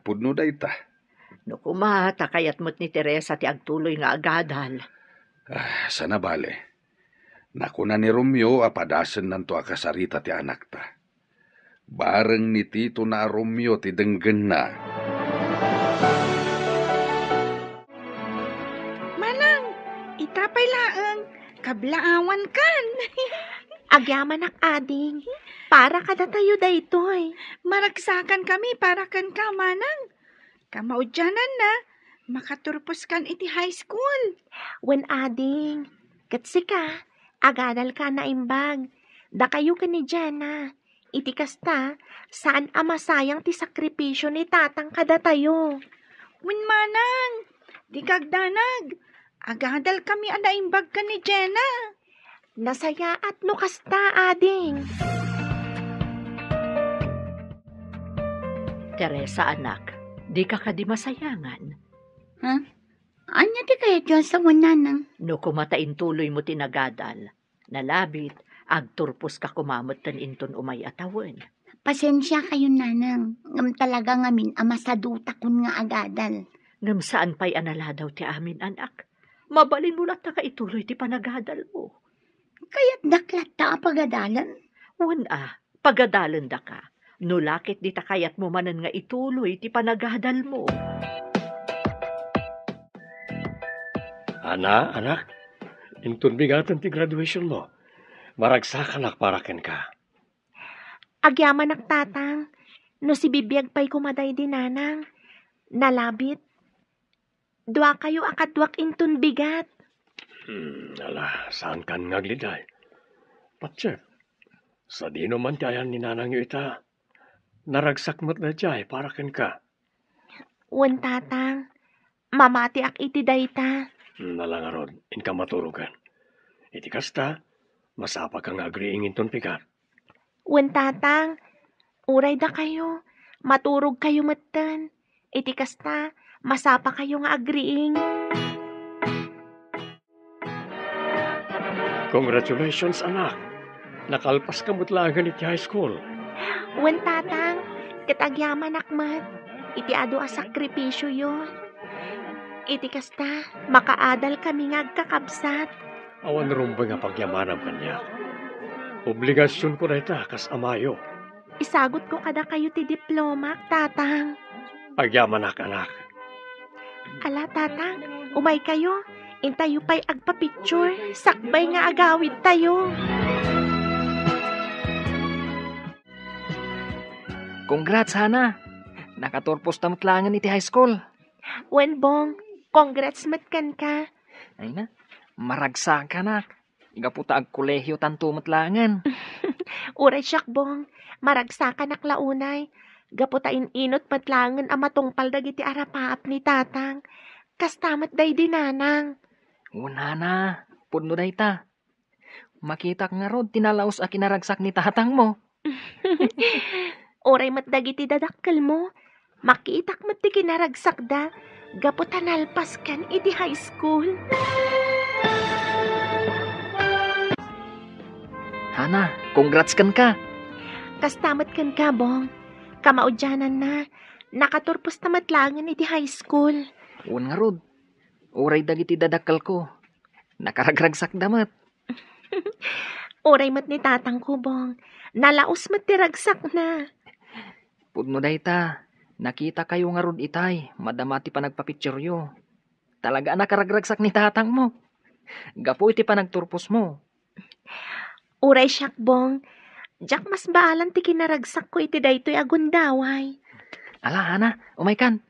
Pudno dayta. No koma, ta kayat met ni Teresa ti agtuloy nga agadal. Ah, saan a bale. Nakuna ni Romeo a padasennanto a kasarita ti anakta. Bareng ni Tito na a Romeo ti denggenna. Manang, ita pay laeng, kablaawankan. Agyamanak, ading. Para kadatayo daytoy. Maragsakan kami para kenka, manang. Kamaudiananna, makaturposkan iti high school. Wen, ading, ket sika, agadalka a naimbag. Dakayo ken ni Jenna. Iti kasta, saan a masayang ti sakripisio ni tatang kadatayo. Wen manang, dika agdanag. Agadalkami a naimbag ken ni Jenna. Nasayaat no kasta, ading. Teresa, anak, dika kadi masayangan? Ha? Ania ti kayatyo a sawen, nanang? No koma ta intuloymo ti nagadal, nalabit, agturposka koma metten inton umay a tawen. Pasensiakayon, nanang, ngem talaga ngamin a masadutakon nga agadal. Ngem saan pay a naladaw ti amin, anak. Mabalinmo latta nga ituloy ti panagadalmo. Kayatdak latta a pagadalen? Wen a, pagadalendaka. No la ket dita kayatmo manen nga ituloy ti panagadalmo. Ana, anak, inton bigaten ti graduationmo, maragsakanak para kenka. Agyamanak, tatang, no sibibiag pay koma daydi nanang, nalabit. Duakayo a kaduak inton bigat. Hmm, ala, saankan nga agliday. Patse, sadino man ti ayan ni nanangyo ita? Naragsak met daydiay para kenka. Wen, tatang, mamatiak iti dayta. Hmm, ala ngarud, inka maturogen. Iti kasta, masapaka nga agriing inton pigat. Wen, tatang, uray dakayo, maturogkayo metten. Iti kasta, masapakayo nga agriing. Congratulations, anak. Nakalpaska met laengen iti high school. Wen, tatang, ket agyamanak met iti adu a sakripisioyo. Iti kasta, makaadalkami nga agkakabsat. Awan rumbeng a pagyamanam kaniak. Obligasionko dayta kas amayo. Isagutko kadakayo ti diplomak, tatang. Agyamanak, anak. Ala, tatang, umaykayo. Intayo pay agpa-picture, sakbay nga agawidtayo. Congrats, Hana! Nakaturposta met laengen iti high school. Wen, Bong, congrats met kenka. Ay na, Maragsakanak, gapu ta agkolehiotanto met laengen. Uray siak, Bong, maragsakanak la unay, gapu ta in-inut met laengen a matungpal dagiti arapaap ni Tatang. Kasta met daydi Nanang. Wen, Hana, pudno dayta. Makitak ngarud ti nalaus a kinaragsak ni tatangmo. Uray met dagiti dadakkelmo, makitak met ti kinaragsakda gapu ta nalpaskan iti high school. Hana, congrats kenka. Kasta met kenka, Bong. Kamaudiananna, nakaturposta met laengen iti high school. Wen ngarud, uray dagiti dadakkelko, nakaragragsakda met. Uray met ni tatangko, Bong. Nalaus met ti ragsakna. Pudno dayta, nakitakayo ngarud itay, madama ti panagpapicturyo. Talaga a nakaragragsak ni tatangmo. Gapu iti panagturposmo. Uray siak, Bong. Diak masbaalan ti kinaragsakko iti daytoy a gundaway. Ala, Hana, umaykan.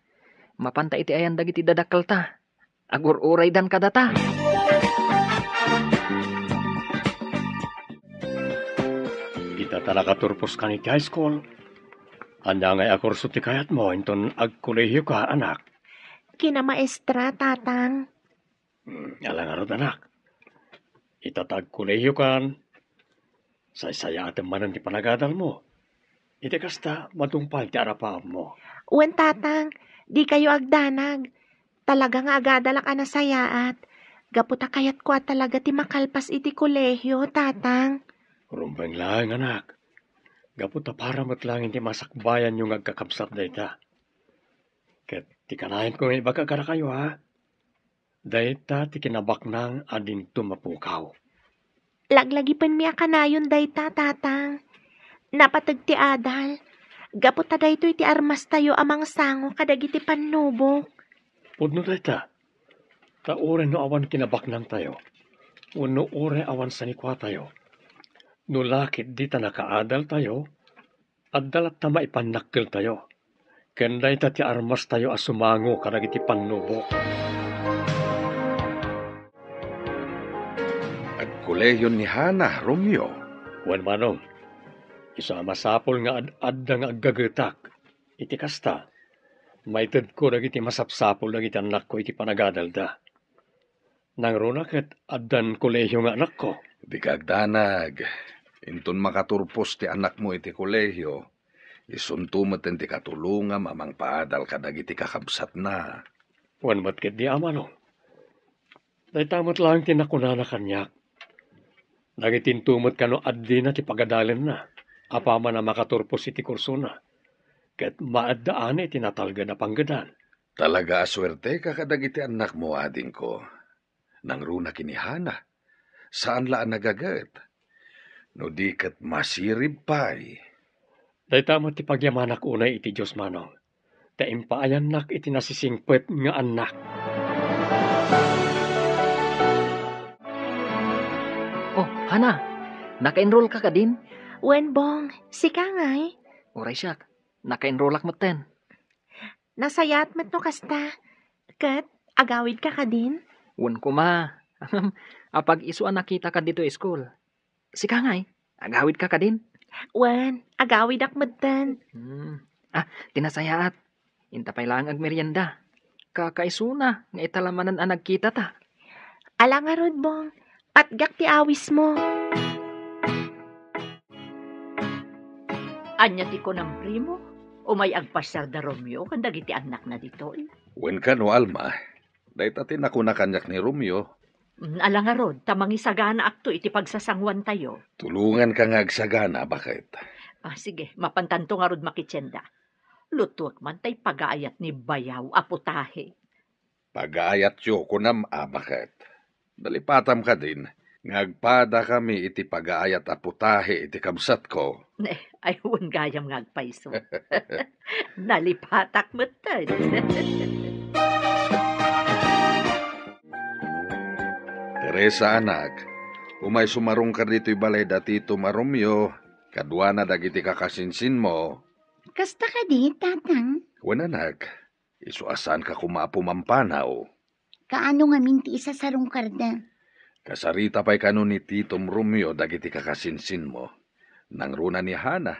Mapanta iti ayan dagiti dadakkelta. Agur-uraydan kadata. Ita ta nakaturposkan iti high school. Ania ngay a kurso ti kayatmo inton agkolehioka, anak? Kinamaestra, Tatang. Hmm, ala ngarud, anak. Ita ta agkolehiokan, saysayaatem manen ti panagadalmo. Iti kasta, matungpal ti arapaapmo. Wen, Tatang, dikayo agdanag. Talaga nga agadalak a nasayaat. Gapu ta kayatko a talaga ti makalpas iti kolehio, Tatang. Rumbeng laeng, anak. Gapu ta para met laeng iti masakbayanyo nga agkakabsat dayta. Ket ti kanayon ko nga ibaga kadakayo, ha? Dayta ti kinabaknang a dinto mapukaw. Laglagipenmi a kanayon dayta, Tatang. Napateg ti adal. Gapu ta daytoy ti armastayo a mangsango kadagiti pannubok. Pudno dayta. Ta uray no awan kinabaknangtayo, wenno uray awan sanikuatayo, no la ket dita nakaadaltayo, adda latta maipannakkeltayo, ken dayta ti armastayo a sumango kadagiti pannubok. Agkolehion ni Hana, Romeo. Wen, Manong, isu a masapul nga ad-adda nga aggagetak. Iti kasta, maitedko dagiti masapsapul dagiti annakko iti panagadalda. Nangruna ket addan kolehio nga anakko. Dika agdanag. Inton makaturpos ti anakmo iti kolehio, isunto met ti katulongam a mangpaadal kadagiti kakabsatna. Wen met ketdi, Amano. Dayta met laeng ti nakunana kaniak. Nagitinto met kano addina ti pagadalenna, apaman a makaturpos iti kursona, ket maaddaanna iti natalged a panggedan. Talaga a suerteka kadagiti annakmo, adingko. Nangruna ken ni Hana, saan la a nagaget. No di ket masirib pay. Dayta met ti pagyamanak unay iti Dios, Manong, ta impaayannak iti nasisingpet nga annak. Oh, Hana, naka-enroll ka kadin? Wen, Bong, sika ngay? Uray siak, naka-enrollak metten. Nasayaat met no kasta. Ket, agawidka kadin? Wen koma. Apag-isu a nakitaka ditoy school. Sika ngay, agawidka kadin? Wen, agawidak metten. Hmm. Ah, ti nasayaat. Inta pay laeng agmerienda. Kakaisuna nga ita la manen a nagkitata. Ala ngarud, Bong, patgak ti awismo. Ania ti kunam, primo? Umay agpasiar da Romeo ken dagiti annakna ditoy? Wen kano, Alma. Dayta ti nakuna kaniak ni Romeo. Mm, ala ngarud, ta mangisaganaakto iti pagsasanguantayo. Tulonganka nga agsagana, baket. Ah, sige, mapantanto ngarud makitsienda. Lutuek man tay pagaayat ni bayaw a putahe. Pagaayatyo, kunam a baket. Nalipatam kadin nga agpadakami iti pagaayat a putahe iti kabsatko. Ne, ay, wen gayam nga agpayso. Nalipatak metten. Teresa, anak, umay sumarungka ditoy balay da Tito a Romeo, kaduana dagiti kakasinsinmo. Kasta kadi, Tatang? Wen, anak, isu a saanka koma a pumampanaw. Kaano ngamin ti isasarungkarda? Kasarita pay kano ni Titom Romeo dagiti kakasinsinmo. Nangruna ni Hana,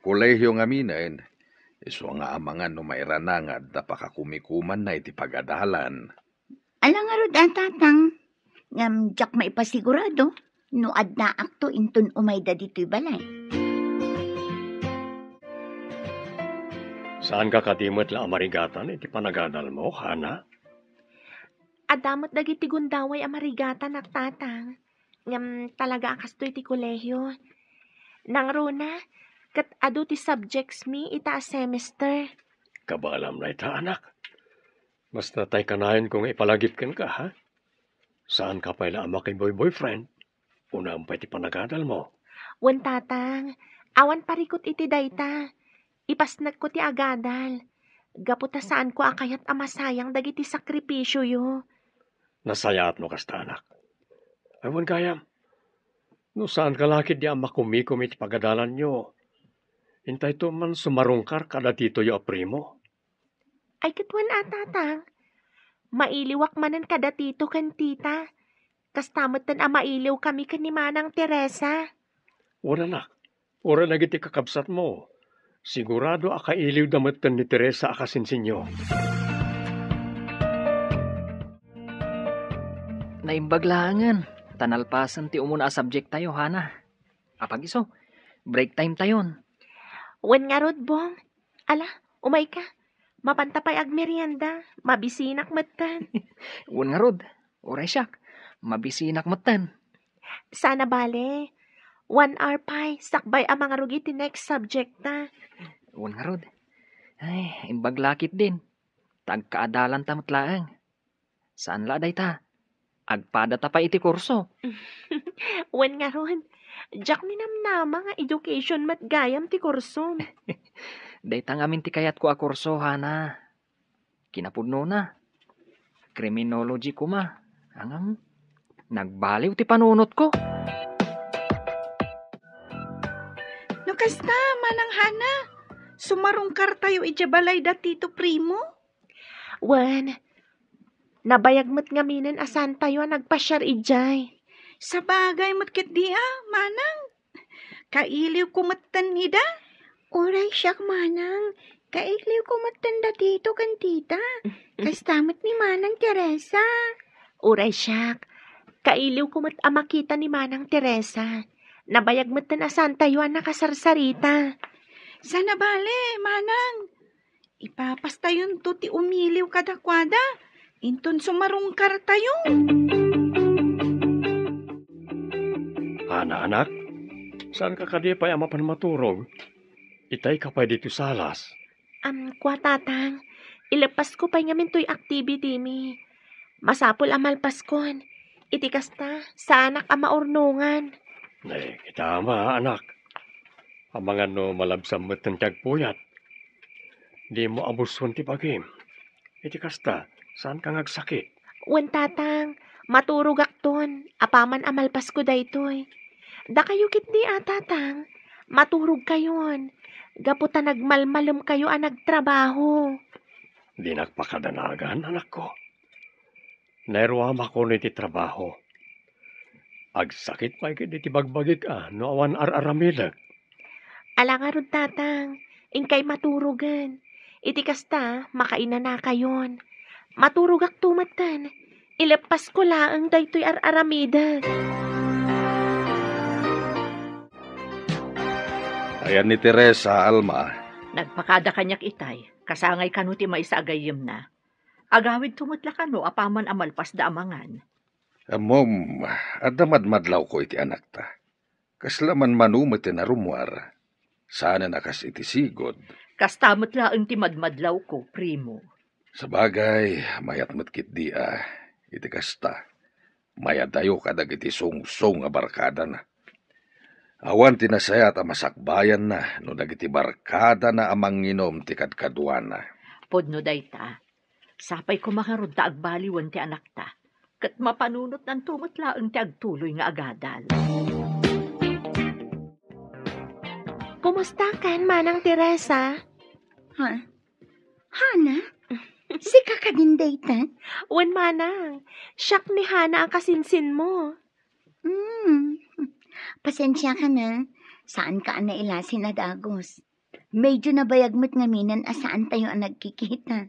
kolehio ngaminen, isu nga amangan no mairanangad ta pakakumikumanna iti pagadalan. Ala ngarud a, Tatang, ngem diak maipasigurado no addaakto inton umayda ditoy balay. Saanka kadi met la a marigatan iti panagadalmo, Hana? Adda met dagiti gundaway a marigatanak, Tatang. Ngem talaga a kastoy ti kolehio. Nangruna, ket adu ti subjects mi ita a semester. Kabaelam dayta, anak. Basta tay kanayon ko nga ipalagip kenka, ha? Saanka pay la a makiboy-boyfriend? Unaem pay ti panagadalmo. Wen, Tatang, awan parikut iti dayta. Ipasnekko ti agadal. Gapu ta saanko a kayat a masayang dagiti sakripisioyo. Nasayaat no kasta, anak. Ay, wen gayam, no saanka la ketdi a makumikom iti pagadalanyo, intayto man sumarungkar kadatitoyo a primo. Ay, ket wen a, Tatang. Mailiwak manen kada tito ken tita. Kasta metten a mailiwkami ken ni Manang Teresa. Wen, anak, uray dagiti kakabsatmo, sigurado a kailiwda metten ni Teresa a kasinsinyo. Naimbag laengen, ta nalpasen ti umuna a subject tayo, Hana. Apag-isu, break time tayon. Wen ngarud, Bong. Ala, umayka. Mapanta pay agmerienda. Mabisinak metten. Wen ngarud, uray siak. Mabisinak metten. Sana bale. One hour pay, sakbay a mangrugit ti next subject ta. Wen ngarud. Ay, imbag la ketdin. Ta agkaadalanta met laeng. Saan la dayta? Agpadata pay iti kurso. Wen ngarud, diak ninamnama nga education met gayam ti kursom. Dayta ngamin ti kayatko a kurso, Hana. Kinapudnona, criminology koma. Ngem, nagbaliw ti panunotko. No kasta, Manang Hana, sumarungkartayo idiay balay da Tito Primo? Wen, nabayag met ngaminen a saantayo a nagpasiar idiay. Sabagay met ketdi a, Manang. Kailiwko metten ida. Uray siak, Manang. Kailiwko metten da Tito ken Tita. Kasta met ni Manang Teresa. Uray siak. Kailiwko met a makita ni Manang Teresa. Nabayag metten a saantayo a nakasarsarita. Sana bale, Manang. Ipapastayonto ti umiliw kadakuada, inton sumarungkartayo. Hana, anak, saanka kadi pay a mapan maturog? Itayka pay ditoy salas. Am, kua, Tatang, ileppasko pay ngamin toy activity mi. Masapul a malpaskon. Iti kasta, saanak a maurnongan. Ay, kita ama, anak. Amangan no malabsam met ti agpuyat. Dimo abuson ti bagim. Iti kasta, saanka nga agsakit? Wen, Tatang, maturogakton, apaman a malpasko daytoy. Dakayo ketdi a, Tatang, maturogkayon, gapu ta nagmalmalemkayo a nagtrabaho. Dinak pakadanagan, anakko. Nairuamakon iti trabaho. Agsakit pay ketdi ti bagbagik a no awan ar-aramidek. Ala ngarud, Tatang, inkay maturogen. Iti kasta, makainanakayon. Maturogakto metten. Ileppasko laeng daytoy ar-aramidek. Ayan ni Teresa, Alma. Nagpakada kaniak itay, kasangay kano ti maysa a gayyemna. Agawidto met la kano apaman a malpasda a mangan. Ammom, adda madmadlawko iti anakta. Kasla manmano met ti narummuar. Saanen a kas iti sigud. Kasta met laeng ti madmadlawko, primo. Sabagay, mayat met ketdi a. Iti kasta, mayadayo kadagiti sungsong a barkadana. Awan ti nasayaat a masakbayanna no dagiti barkadana a manginum ti kadkaduana. Pudno dayta. Sapay koma ngarud ta agbaliwen ti anakta, ket mapanunotnanto met laeng ti agtuloy nga agadal. Kumustakan, Manang Teresa? Ha? Hana? Sika kadin dayta? Wen, manang. Siak ni Hana a kasinsinmo. Hmm. Pasensiaka na. Saanka a nailasin a dagus. Medyo nabayag met ngaminen a saantayo a nagkikita.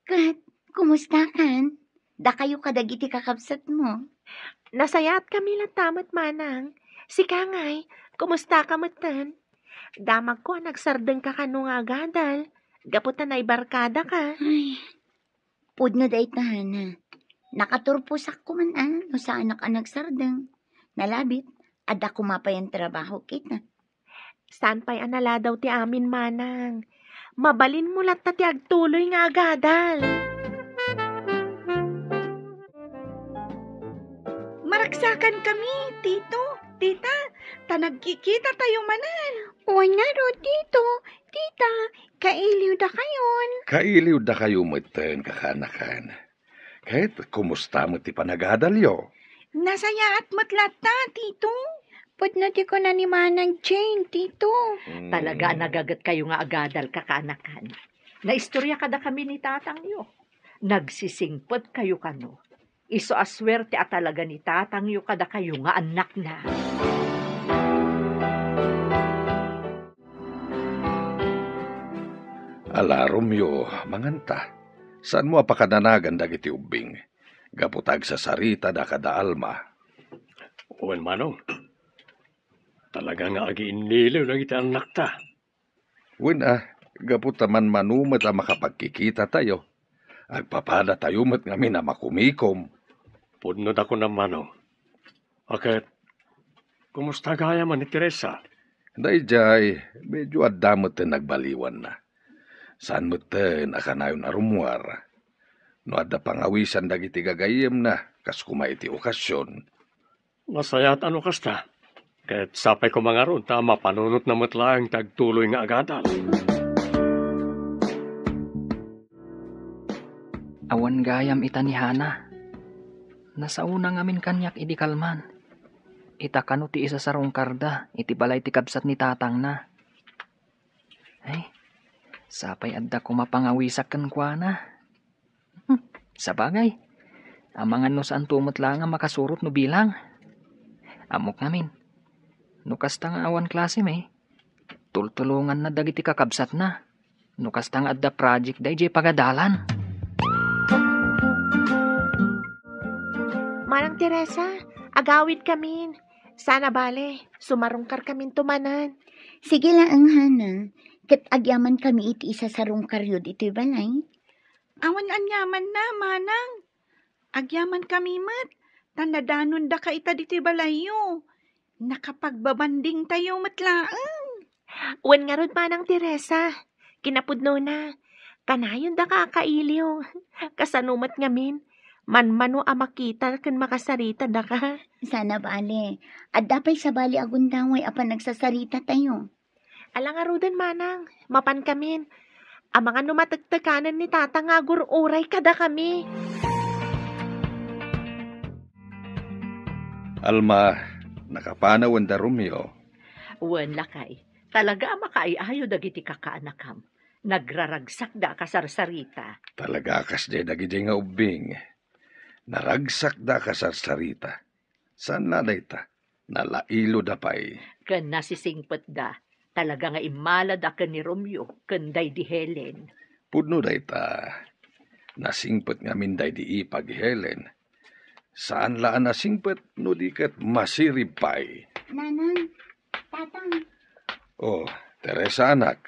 Ket, kumustakan? Dakayo kadagiti kakabsatmo? Nasayaatkami latta met, manang. Sika ngay, kumustaka metten? Damagko a nagsardengka kano nga agadal, gapu ta naibarkadaka. Ay, pudno dayta, Hana. Nakaturposak koma a no saanak a nagsardeng. Nalabit, adda koma pay a trabaho kita. Saan pay a naladaw ti amin, manang. Mabalinmo latta ti agtuloy nga agadal. Maragsakankami, tito, tita, ta nagkikitatayo manen. Wen ngarud, tito, tita, kailiwdakayon. Kailiwdakayo metten, kakaanakan. Ket kumusta met ti panagadalyo? Nasayaat met latta, tito. Pudno ti kuna ni Manang Jane, tito. Hmm. Talaga a nagagetkayo nga agadal, kakaanakan. Naistorya kadakami ni tatangyo. Nagsisingpetkayo kano. Isu a suerte a talaga ni tatangyo kadakayo nga annakna. Ala, Romeo, manganta. Saanmo a pakananagan dagiti ubbing? Gapu ta agsasaritada kada Alma. Wen, manong. Talaga nga agiinniliw dagiti annakta. Wen a, gapu ta manmano met a makapagkikitatayo, agpapadatayo met ngamin a makumikom. Pudno da kunam, manong. A ket, kumusta gayam ni Teresa? Daydiay, medyo adda metten nagbaliwanna. Saan metten a kanayon a rummuar. No adda pangawisan dagiti gagayyemna, kas koma iti okasion. Nasayaat a no kasta. Ket sapay koma ngarud ta mapanunotna met laeng ti agtuloy nga agadal. Awan gayam ita ni Hana. Nasaona ngamin kaniak idi kalman. Ita kano ti isasarungkarda iti balay ti kabsat ni tatangna. Ay, sapay adda koma pangawisak kenkuana. Hmm, sabagay, amangan no saanto met laeng a makasurot no bilang. Ammok ngamin, no kasta nga awan klasem, tultulonganna dagiti kakabsatna. No kasta nga adda project daydiay pagadalan. Manang Teresa, agawidkamin. Saan a bale, sumarungkarkaminto manen. Sige laeng, Hana. Ket agyamankami iti isasarungkaryo ditoy balay. Awan aniamanna, manang. Agyamankami met, ta nadanondaka ita ditoy balayyo. Nakapagbabandingtayo met laeng. Wen ngarud, Manang Teresa, kinapudnona, kanayondaka a kailiw. Kasano met ngamin, manmano a makita ken makasaritadaka. Saan a bale, adda pay sabali a gundaway a panagsasaritatayo. Ala ngaruden, manang, mapankamin. Amangan no matektekanen ni tata nga agur-uray kadakami. Alma, nakapanawen da Romeo? Wen, lakay. Talaga a makaay-ayo dagiti kakaanakam. Nagraragsakda a kasarsarita. Talaga a kasdiay dagidiay nga ubbing. Naragsakda a kasarsarita. Saan la dayta? Nalailoda pay. Ken nasisingpetda. Talaga nga immalada ken ni Romeo ken daydi Helen. Pudno dayta. Nasingpet ngamin daydi ipag Helen. Saan la a nasingpet no di ket masirib pay. Nanang, Tatang. Oh, Teresa, anak.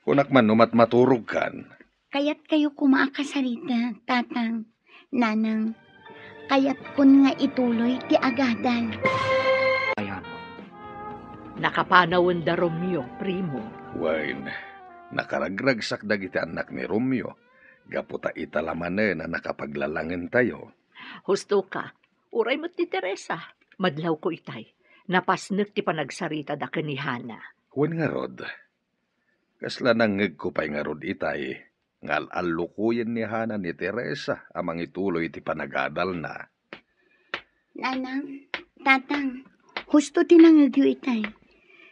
Kunak man no matmaturogkan. Kayatkayo koma a kasarita, Tatang, Nanang. Kayatkon nga ituloy ti agadal. Ayan. Nakapanawen da Romeo, primo. Wen, nakaragragsak dagiti annak ni Romeo, gapu ta ita la manen a nakapaglalangentayo. Husto ka, uray met ni Teresa, madlawko itay. Napasnek ti panagsaritada ken ni Hana. Wen ngarud, kasla nangngegko pay ngarud itay nga al-allukoyen ni Hana ni Teresa a mangituloy iti panagadalna. Nanang, Tatang, husto ti nangngegyo itay.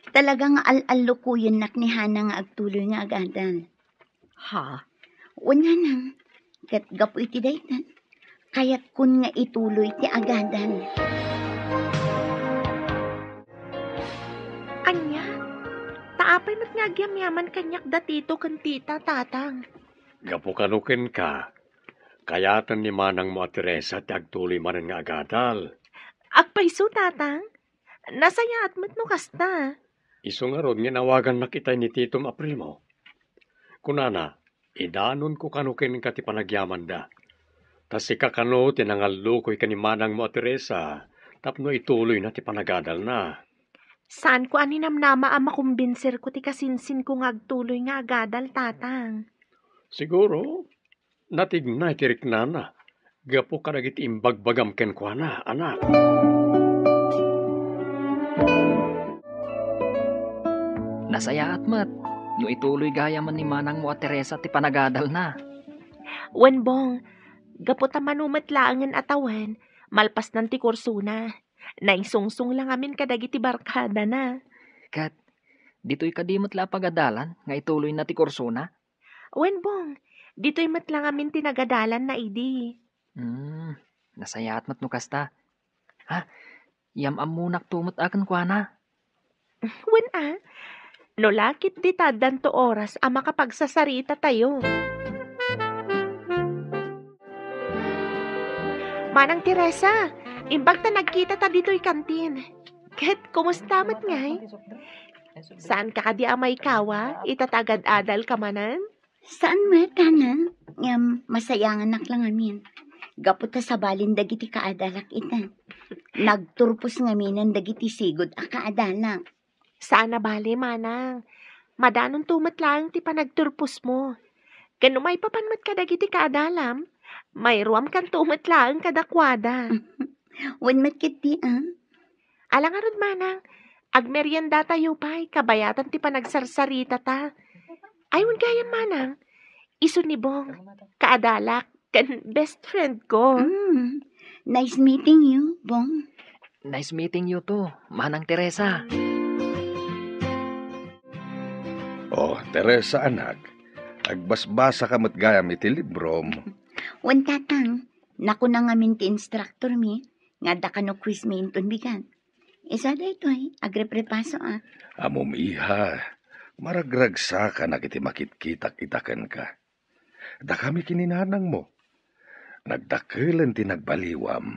Talaga nga al-allukoyennak ni Hana nga agtuloy nga agadal. Ha? Wen, Nanang. Ket gapu iti daytan, kayatkon nga ituloy ti agadal. Ania? Ta apay met nga agyamyaman kaniak da Tito ken Tita, Tatang? Gapu kano kenka, kayaten ni manangmo a Teresa ti agtuloy manen nga agadal. Agpayso, Tatang? Nasayaat met no kasta. Isu ngarud nga inawagannak itay ni Titom a Primo. Kunana, idanonko kano kenka ti panagyamanda. Ta sika kano ti nangallukoy ken ni manangmo a Teresa tapno ituloyna ti panagadalna. Saanko a ninamnama a makumbinserko ti kasinsinko nga agtuloy nga agadal, Tatang. Siguro, natignay ti riknana gapu kadagiti imbagbagam kenkuana, anak. Nasayaat met no ituloy gayamen ni manangmo a Teresa ti panagadalna. Wen, Bong, gapu ta mano met laengen a tawen, malpasnan ti kursona. Naisungsong la ngamin kadagiti barkadana. Ket, ditoy kadi met la a pagadalan nga ituloyna ti kursona? Wen, Bong, ditoy met la ngamin ti nagadalanna idi. Hmm, nasayaat met no kasta. Ha, yam-ammonakto met a kenkuana. Wen a, no lakit dita addanto oras a makapagsasaritatayo. Manang Teresa, imbag ta nagkitata ditoy kantin. Ket kumusta met ngay? Saanka kadi a maikawa ita ta agad-adalka manen? Saan met, Hana. Ngem masayanganak la ngamin. Gapu ta sabalin dagiti kaadalak ita. Nagturpos ngaminen dagiti sigud a kaadalak. Saan a bale, manang. Madanonto met laeng ti panagturposmo. Ken no maipapan met kadagiti kaadalam, mairuamkanto met laeng kadakuada. Wen met ketdi, a? Ala ngarud, manang, agmeriendatayo pay kabayatan ti panagsarsaritata. Ay, wen gayam, manang, isu ni Bong, kaadalak, ken best friend ko. Mm. Nice meeting you, Bong. Nice meeting you too, Manang Teresa. Oh, Teresa, anak, agbasbasa ka met gayam iti librom. Wen, Tatang, nakuna ngamin ti instructor mi, nga adda kano quiz mi inton bigat. Isu daytoy, agreprepasoak. Ammom, iha, maragragsakanak iti makitkitak ita kenka. Dakami ken ni nanangmo, nagdakelen ti nagbaliwam.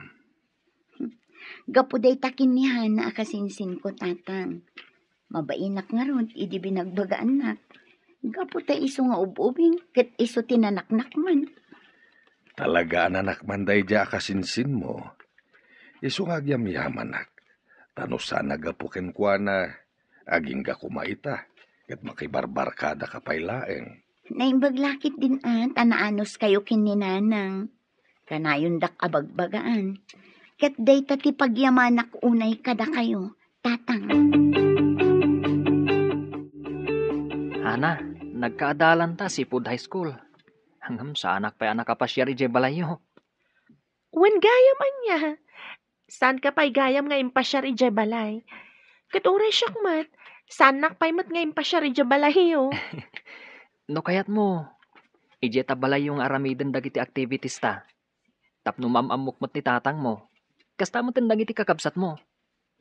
Gapu dayta ken ni Hana a kasinsinko, Tatang. Mabainak ngarud idi binagbagaannak. Gapu ta isu nga ub-ubing ket isu ti nanaknakman. Talaga a nanakman daydiay a kasinsinmo. Isu nga agyamyamanak. Ta no saan a gapu kenkuana, agingga koma ita, ket makibarbarkadaka pay laeng. Naimbag la ketdin a ta naanuskayo ken ni Nanang. Kanayondak a bagbagaan. Ket dayta ti pagyamanak unay kadakayo, Tatang. Hana, nagkaadalanta Seafood High School. Ngem saanak pay a nakapasiar idiay balayyo. Wen gayam ania? Saanka pay gayam nga impasiar idiay balay? Ket uray siak met, saannak pay met nga impasiar idiay balayyo. No kayatmo, idiay ta balayyo nga aramiden dagiti activities ta. Tapno maam-ammok met ni tatangmo. Kasta met dagiti kakabsatmo.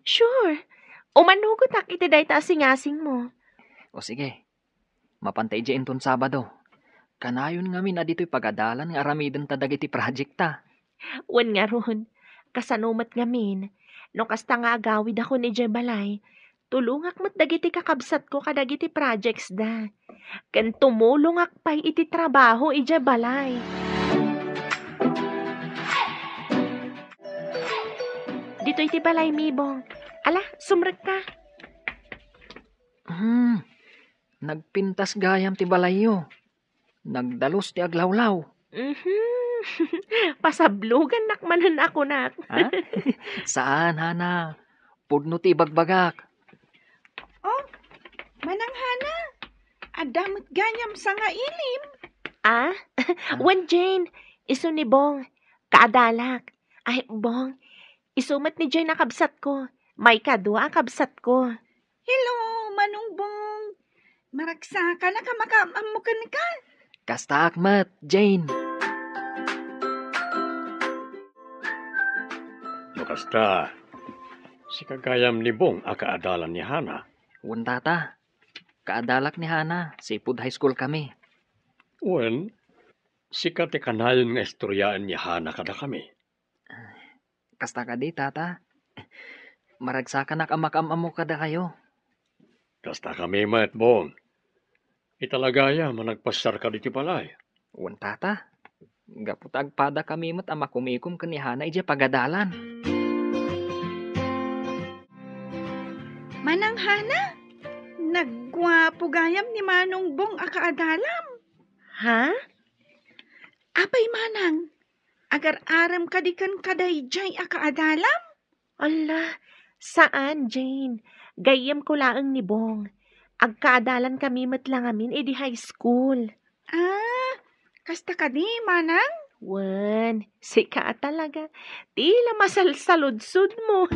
Sure. Umanugotak iti dayta a singasingmo. O sige. Mapanta idiay inton Sabado. Kanayon ngamin a ditoy pagadalan nga aramidenta dagiti project ta. Wen ngarud, kasano met ngamin? No kasta nga agawidakon idiay balay, tulongak met dagiti kakabsatko kadagiti projects da. Ken tumulongak pay iti trabaho idiay balay. Ditoy ti balaymi, Bong. Ala, sumrekka. Hmm, nagpintas gayam ti balayyo. Nagdalus ti aglawlaw. Mhm. Pasablogannak manen a kunak. Ha? Saan, Hana. Pudno ti ibagbagak. Oh, Manang Hana, adda met gayam sangailim. Ah? Ah? Wen, Jane, isu ni Bong. Kaadalak. Ay, Bong, isu met ni Jane a kabsatko. Maikadua a kabsatko. Hello, Manong Bong. Maragsakanak a makaam-ammo kenka. Kastaak met, Jane. Kasta, sika gayam ni Bong a kaadalan ni Hana? Wen, tata. Kaadalak ni Hana, sipud high school kami. Wen, sika ti kanayon nga istoryaen ni Hana kadakami. Kasta kadi, tata. Maragsakanak a makaam-ammo kadakayo. Kasta kami met, Bong. Ita la gayam a nagpasyarka ditoy balay. Wen, tata. Gapu ta agpadakami met a makumikom ken ni Hana idiay pagadalan. Manang Hana, nagguapo gayam ni Manong Bong a kaadalam. Ha? Apay, Manang, agar-arem kadi ken kadaydiay a kaadalam? Ala, saan, Jane. Gayyemko laeng ni Bong. Agkaadalan kami met la ngamin idi high school. Ah, kasta kadi, Manang? Wen, sika a talaga. Tila masalsaludsodmo.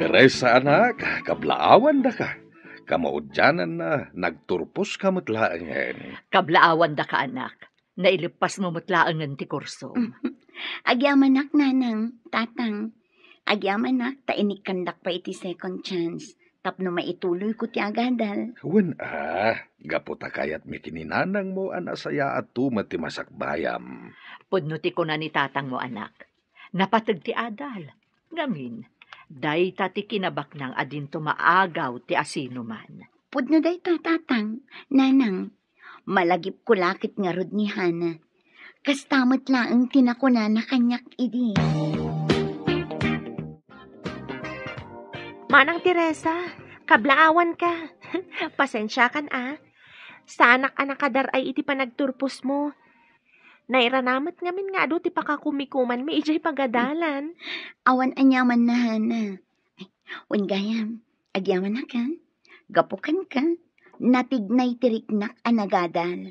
Teresa, anak, kablaawandaka. Kamaudiananna, nagturposka met laengen. Kablaawandaka, anak. Naileppasmo met laengen ti kursom. Agyamanak, Nanang, Tatang. Agyamanak ta inikkandak pay iti second chance tapno maituloyko ti agadal. Wen a, gapu ta kayatmi ken ni nanangmo a nasayaatto met ti masakbayam. Pudno ti kuna ni tatangmo, anak. Napateg ti adal. Ngamin, dayta ti kinabaknang a dinto maagaw ti asinoman. Pudno dayta, Tatang, Nanang. Malagipko la ket ngarud ni Hana. Kasta met laeng ti nakunana kaniak idi. Manang Teresa, kablaawanka. Pasensiakan a. Saanak a nakadar-ay iti panagturposmo. Nairana met ngamin nga adu ti pakakumikumanmi idiay pagadalan. Awan aniamanna, Hana. Ay, wen gayam, agyamanak a. Gapu kenka, natignay ti riknak a nagadal.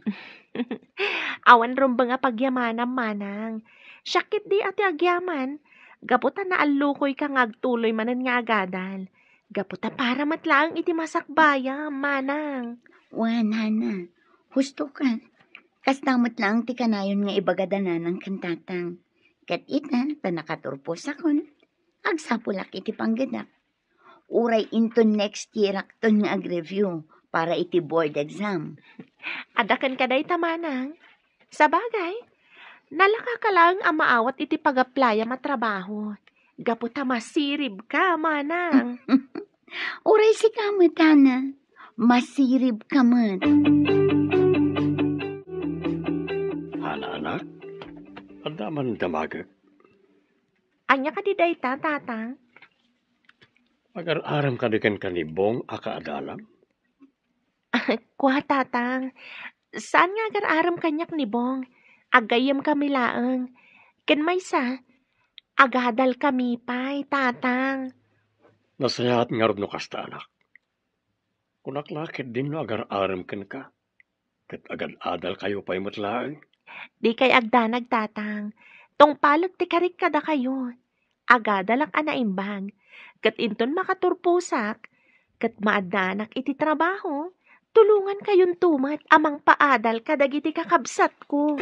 Awan rumbeng a pagyamanam, Manang. Siak ketdi a ti agyaman, gapu ta naallukoyka nga agtuloy manen nga agadal. Gapu ta para met laeng iti masakbayam, Manang. Wen, Hana, hustoka. Kasta met laeng ti kanayon nga ibagada Nanang ken Tatang. Ket ita, ta nakaturposakon, agsapulak iti panggedak. Uray inton next year-akton nga ag-review para iti board exam. Adda kenka dayta, Manang. Sabagay, nalakaka laeng a maawat iti pag-applyam a trabaho. Gapu ta masiribka, Manang. Uray sika met, Hana. Masiribka met. Hana, anak, adda man damagek. Ania kadi dayta, Tatang? Agar-arem kadi kenka ni Bong a kaadalam? Kua, Tatang. Saan nga agar-arem kaniak ni Bong. Aggayyemkami laeng. Ken maysa, agadalkami pay, Tatang. Nasayaat ngarud no kasta, anak. Kunak la ketdin no agar-arem kenka, ket agad-adalkayo pay met laeng. Dikay agdanag, Tatang. Tungpalek ti karik kadakayo. Agadalak a naimbag. Ket inton makaturposak, ket maaddanak iti trabaho, tulongankayonto met a mangpaadal kadagiti kakabsatko.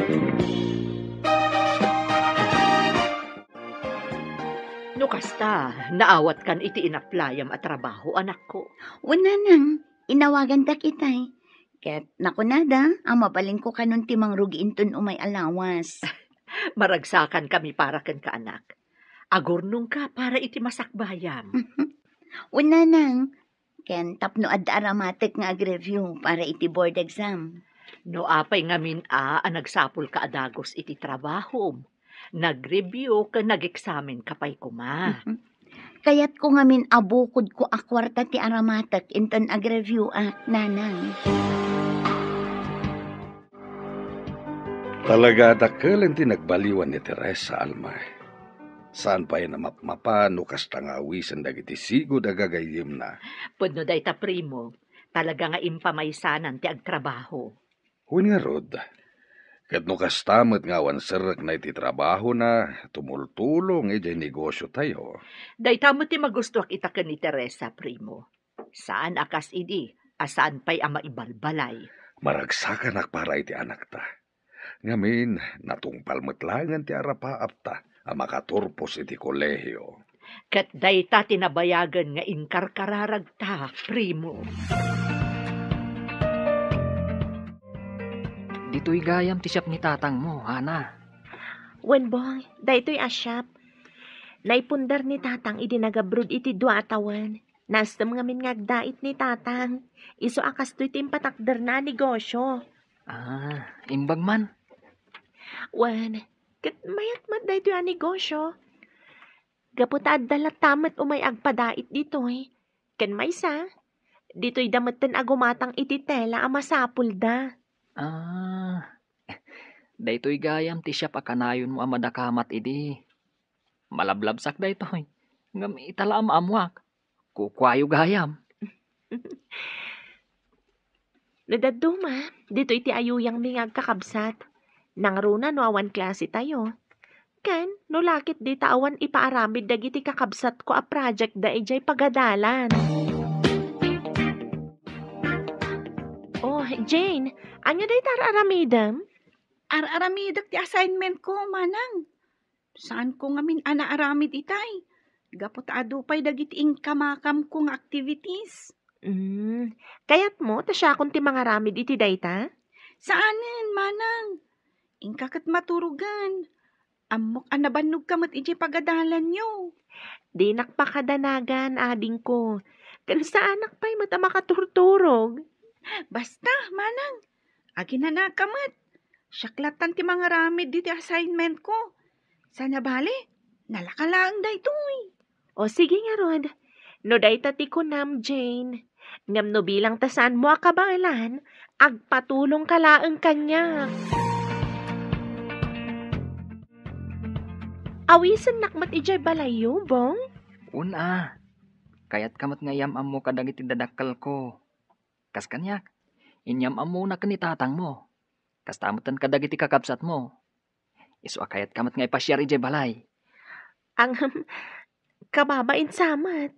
No kasta, naawatkan iti inaplayam a trabaho, anakko. Wen, Nanang, inawagandak itay. Ket nakunada a mabalinko kanon ti mangrugi inton umay a lawas. Maragsakankami para kenka, anak. Agurnongka para iti masakbayam. Wen, Nanang, ken tapno adda aramatek nga ag-review para iti board exam. No apay ngamin a, a nagsapulka a dagus iti trabahom, nag-review ken nag-examinka pay koma. Kayatko ngamin a bukodko a kuarta ti aramatek inton ag-review-ak, Nanang. Talaga a dakkel ti nagbaliwan ni Teresa, Alma. Saan pay a mapmapan no kasta nga awisen dagiti sigud a gagayyemna. Pudno dayta, Primo. Talaga nga impamaysanan ti agtrabaho. Wen ngarud, ket no kasta met nga awan serrekna iti trabahona, tumultulong idiay negosiotayo. Dayta met ti magustoak ita ken ni Teresa, Primo. Saan a kas idi a saan pay a maibalbalay. Maragsakanak para iti anakta. Ngamin, natungpal met laengen ti arapaapta a makaturpos iti kolehio. Ket dayta ti nabayagen nga inkarkararagta, primo. Ditoy gayam ti siap ni tatangmo, Hana. Wen, Bong, daytoy a siap. Naipundar ni tatang idi nagabroad iti dua a tawen. Naestem ngamin nga agdait ni tatang. Isu a kastoy ti impatakderna a negosio. Ah, imbag man. Wen, ket mayat met daytoy a negosio. Gapu ta adda latta met umay agpadait ditoy. Ken maysa, ditoy da metten a gumatang iti tela a masapulda. Ah, daytoy gayam ti siap a kanayonmo a madakamat idi. Malablabsak daytoy. Ngem ita la a maammoak. Kukuayo gayam. No dadduma, ditoy ti ayuyangmi nga agkakabsat. Nangruna no awan klase tayo. Ken, no lakit dita awan ipaaramid dagiti kakabsatko a project da idiay pagadalan. Oh, Jane, ania dayta ar-aramidem? Ar-aramidek ti assignment ko, manang. Saanko ngamin a naaramid itay. Gapu ta adu pay dagiti inkamakamko nga activities. Mm, kayatmo ta siakon ti mangaramid iti dayta? Saanen, manang. Inka ket maturogen. Ammok a nabannogka met idiay pagadalanyo. Dinak pakadanagan, adingko. Ken saanak pay met a makaturturog. Basta, manang, aginanaka met. Siak lattan ti mangaramid diti assignment ko. Sana bale, nalaka laeng daytoy. O sige ngarud, no dayta ti kunam, Jane. Ngem no bilang ta saanmo a kabaelan, agpatulongka laeng kaniak. Awisennak met idiay balayyo, Bong? Wen a. Kayatka met nga iyam-ammo kadagiti dadakkelko. Kas kaniak, inyam-ammona ken ni tatangmo. Kasta metten kadagiti kakabsatmo. Isu a kayatka met nga ipasiar idiay balay. Ngem, kababain sa met.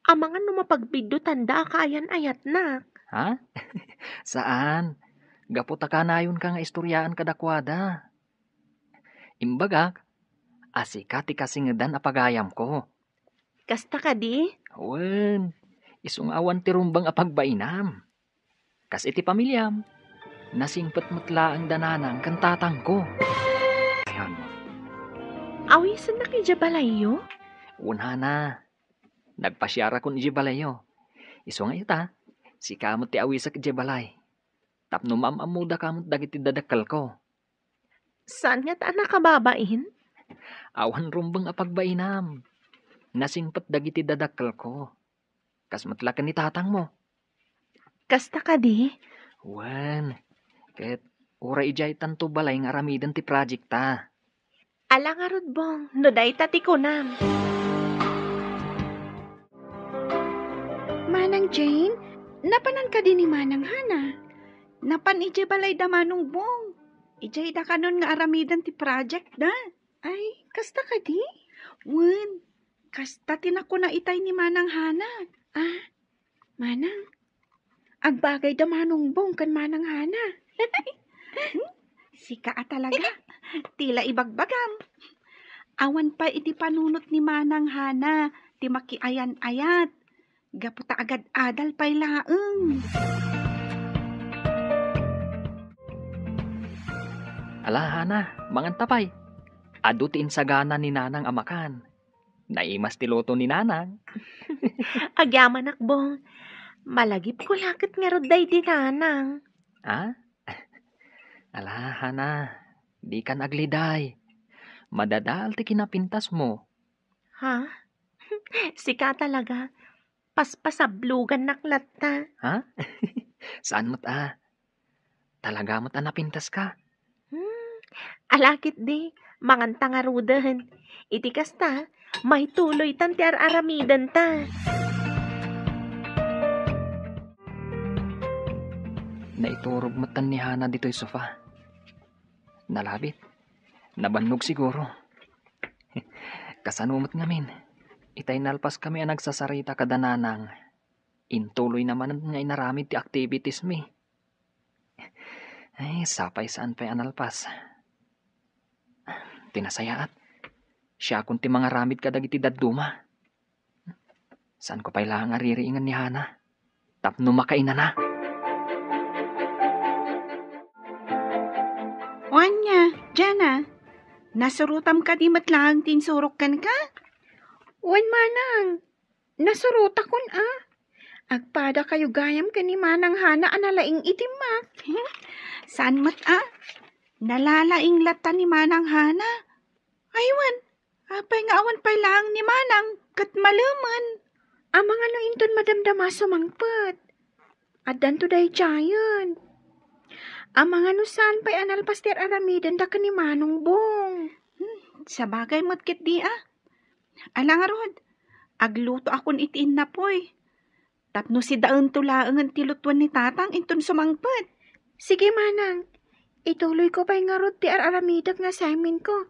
Amangan no mapagbiddutanda a kaayan-ayatnak. Ha? Saan. Gapu ta kanayonka nga istoryaen kadakuada. Imbagak a sika ti kasingedan a pagayamko. Kasta kadi? Wen, isu nga awan ti rumbeng a pagbainam. Kas iti pamiliam, nasingpet met laeng da nanang ken tatangko. Ayan. Awisennak idiay balayyo? Wen, Hana. Nagpasiarakon idiay balayyo. Isu nga ita, sika met ti awisek idiay balay. Tapno maam-ammodaka met dagiti dadakkelko. Saan ngata a nakababain? Awan rumbeng a pagbainam. Nasingpet dagiti dadakkelko. Kas met la ken ni tatangmo. Kasta kadi? Wen, ket uray idiay tanto balay nga aramiden ti project ta. Ala ngarud, Bong, no dayta ti kunam. Manang Jane, napanan kadi ni Manang Hana? Napan idiay balay da Manong Bong. Idiay da kanon nga aramiden ti project da. Ay, kasta kadi? Wen, kasta ti nakuna itay ni Manang Hana. Ah, Manang, agbagay da Manong Bong ken Manang Hana. Hmm? Sika a talaga. Ti la ibagbagam. Awan pay iti panunot ni Manang Hana ti makiayan-ayat. Gapu ta agad-adal pay laeng. Ala, Hana, manganta pay. Adu ti insagana ni Nanang a makan. Naimas ti luto ni Nanang. Agyamanak, Bong. Malagipko la ket ngarud daydi Nanang. Ah? Ala, Hana, dikan agliday. Madadael ti kinapintasmo. Ha? Sika talaga. Paspasablogannak latta. Ha? Saan met a? Talaga met a napintaska. Hmm, ala ketdi, manganta ngaruden. Iti kasta, maituloytan ti ar-aramidenta. Naiturog metten ni Hana ditoy sofa. Nalabit. Nabannog siguro. Kasano met ngamin, itay nalpaskami a nagsasarita kada Nanang, intuloyna manen nga inaramid ti activitiesmi. Ay, sapay saan pay a nalpas. Ti nasayaat, siakon ti mangaramid kadagiti dadduma. Saanko pay laeng a ririingen ni Hana tapno makainana. O ania, Jana, nasurotam kadi met laeng ti insurok kenka? Wen, manang, nasurotakon a. Agpada kayo gayam ken ni Manang Hana a nalaing iti mak. Saan met a? Nalalaing latta ni Manang Hana. Ay wen, apay nga awan pay laeng ni Manang ket malemen? Amangan no inton madamdama sumangpet. Addanto daydiayen. Amangan no saan pay a nalpas ti ar-aramidenda ken ni Manong Bong. Hmm, sabagay met ketdi a. Ala ngarud, aglutoakon iti innapoy. Tapno sidaento laengen ti lutuen ni Tatang inton sumangpet. Sige, manang. Ituloyko pay ngarud ti ar-aramidek nga assignmentko.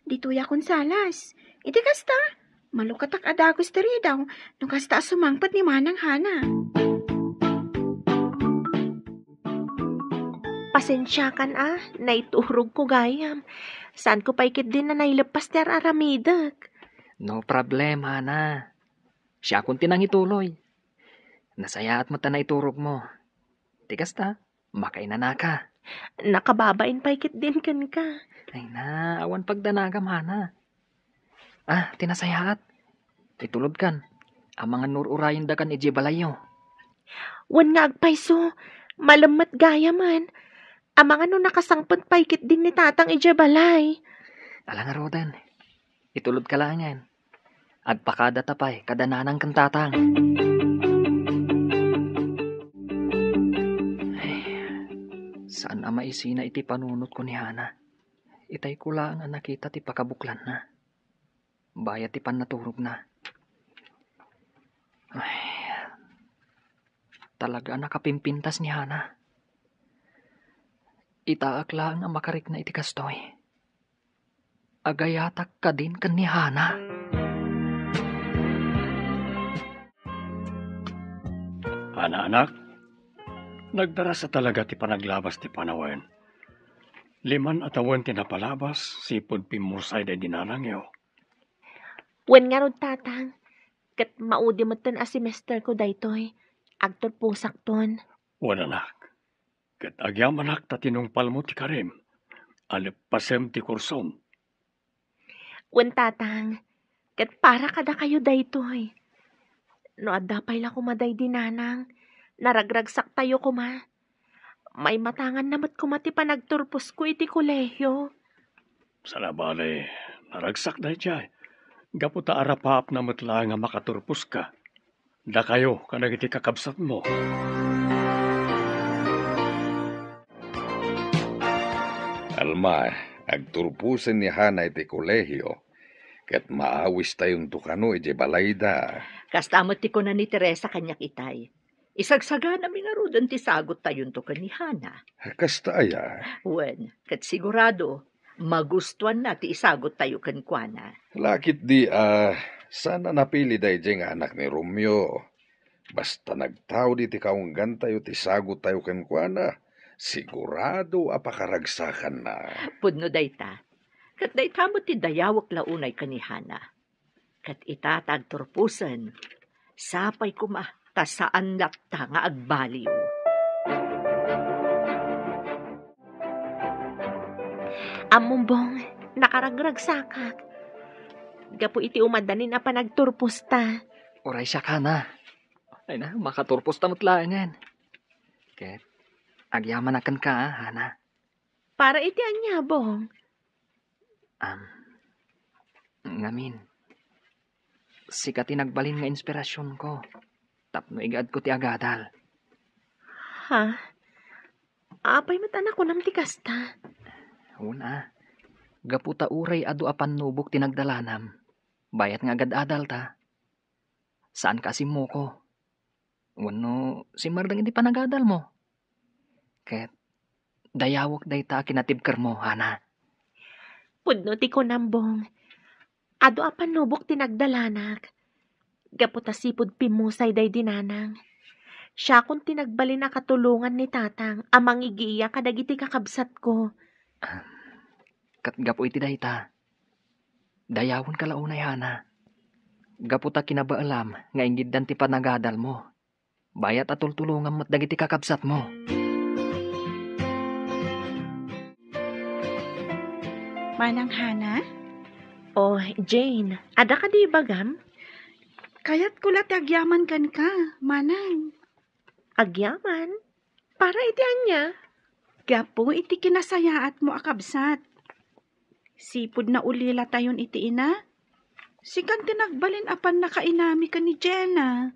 Ditoyakon salas. Iti kasta, malukatak a dagus ti ridaw no kasta a sumangpet ni Manang Hana. Pasensiakan a, naiturogko gayam. Saanko pay ketdin a naileppas ti ar-aramidek. No problem, Hana. Siakon ti nangituloy. Nasayaat met a naiturogmo. Ti kasta, makainanaka. Nakababain pay ketdin kenka. Ay na, awan pagdanagam, Hana. Ah, ti nasayaat. Itulodkan. Amangan no ur-urayendakan idiay balayyo. Wen nga agpayso, malem met gayamen. Amangan no nakasangpet pay ketdin ni Tatang idiay balay. Ala ngaruden. Itulodka laengen. Agpakadata pay kada nanang ken tatang. Ay, saan a maisina iti panunotko ni Hana. Itayko laeng a nakita ti pakabuklanna. Bayat ti pannaturogna. Ay, talaga a nakapimpintas ni Hana. Itaak laeng a makarikna iti kastoy. Agayatak kadin ken ni Hana. Hana, anak, nagdarasa talaga ti panaglabas ti panawen. Liman a tawen ti napalabas, sipud pimmusay daydi nanangyo. Wen ngarud, Tatang, ket maudi metten a semesterko daytoy. Agturposakton. Wen, anak, ket agyamanak ta tinungpalmo ti karim a leppasem ti kursom. Wen, Tatang, ket para kadakayo daytoy. No adda pay la koma daydi nanang, naragragsaktayo koma. Maimatanganna met koma ti panagturposko iti kolehio. Saan a bale, naragsak daydiay. Gapu ta arapaapna met laeng a makaturposka. Dakayo kadagiti kakabsatmo. Alma, agturposen ni Hana iti kolehio, ket maawistayonto kano idiay balayda. Kasta met ti kuna ni Teresa kaniak itay. Isagsaganami ngaruden ti sagottayonto ken ni Hana. Kasta aya? Wen, ket sigurado, magustuanna ti isagottayo kenkuana. Lakit di a, saan a napili daydiay nga anak ni Romeo. Basta nagtaud iti kaunggantayo ti sagottayo kenkuana, sigurado a pakaragsakanna. Pudno dayta. Ket dayta met ti dayawek la unay ken ni Hana. Ket ita ta agturposen, sapay koma ta saan latta nga agbaliw. Ammom, Bong, nakaragragsakak. Gapu iti umadanin a panagturposta. Uray siak, Hana. Ay na, makaturposta met laengen. Ket agyamanak kenka, Hana. Para iti ania, Bong? Am, ngamin, sika ti nagbalin nga inspirasionko tapno igaedko ti agadal. Ha? Apay met a nakunam ti kasta? Wen a, gapu ta uray adu a pannubok ti nagdalanam, bayat nga agad-adalta. Saanka a simmuko. Wenno simmardeng iti panagadalmo. Ket dayawek dayta a kinatibkermo, Hana. Pudno ti kunam, Bong. Adu a pannubok ti nagdalanak. Gapu ta sipud pimmusay daydi nanang. Siakon ti nagbalin a katulongan ni Tatang a mangigiya kadagiti kakabsatko. Ket gapu iti dayta, dayawenka la unay, Hana. Gapu ta kinabaelam nga ingiddan ti panagadalmo, bayat a tultulongam met dagiti kakabsatmo. Manang Hana? Oh, Jane, adda kadi ibagam? Kayatko la ti agyaman kenka, Manang. Agyaman? Para iti ania? Gapu iti kinasayaatmo a kabsat. Sipud naulilatayon iti ina, sikan ti nagbalin a pannakainami ken ni Jenna.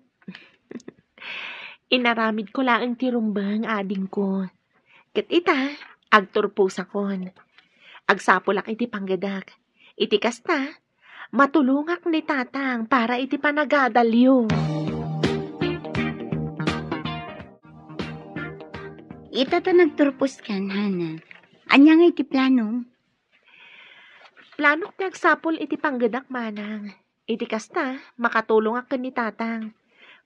Inaramidko laeng ti rumbeng, adingko. Ket ita, agturposakon. Agsapulak iti panggedek. Iti kasta, matulongak ni Tatang para iti panagadalyo. Ita ta nagturposkan, Hana. Ania ngay ti plano? Planok ti agsapul iti panggedak, Manang. Iti kasta, makatulongak ken ni Tatang.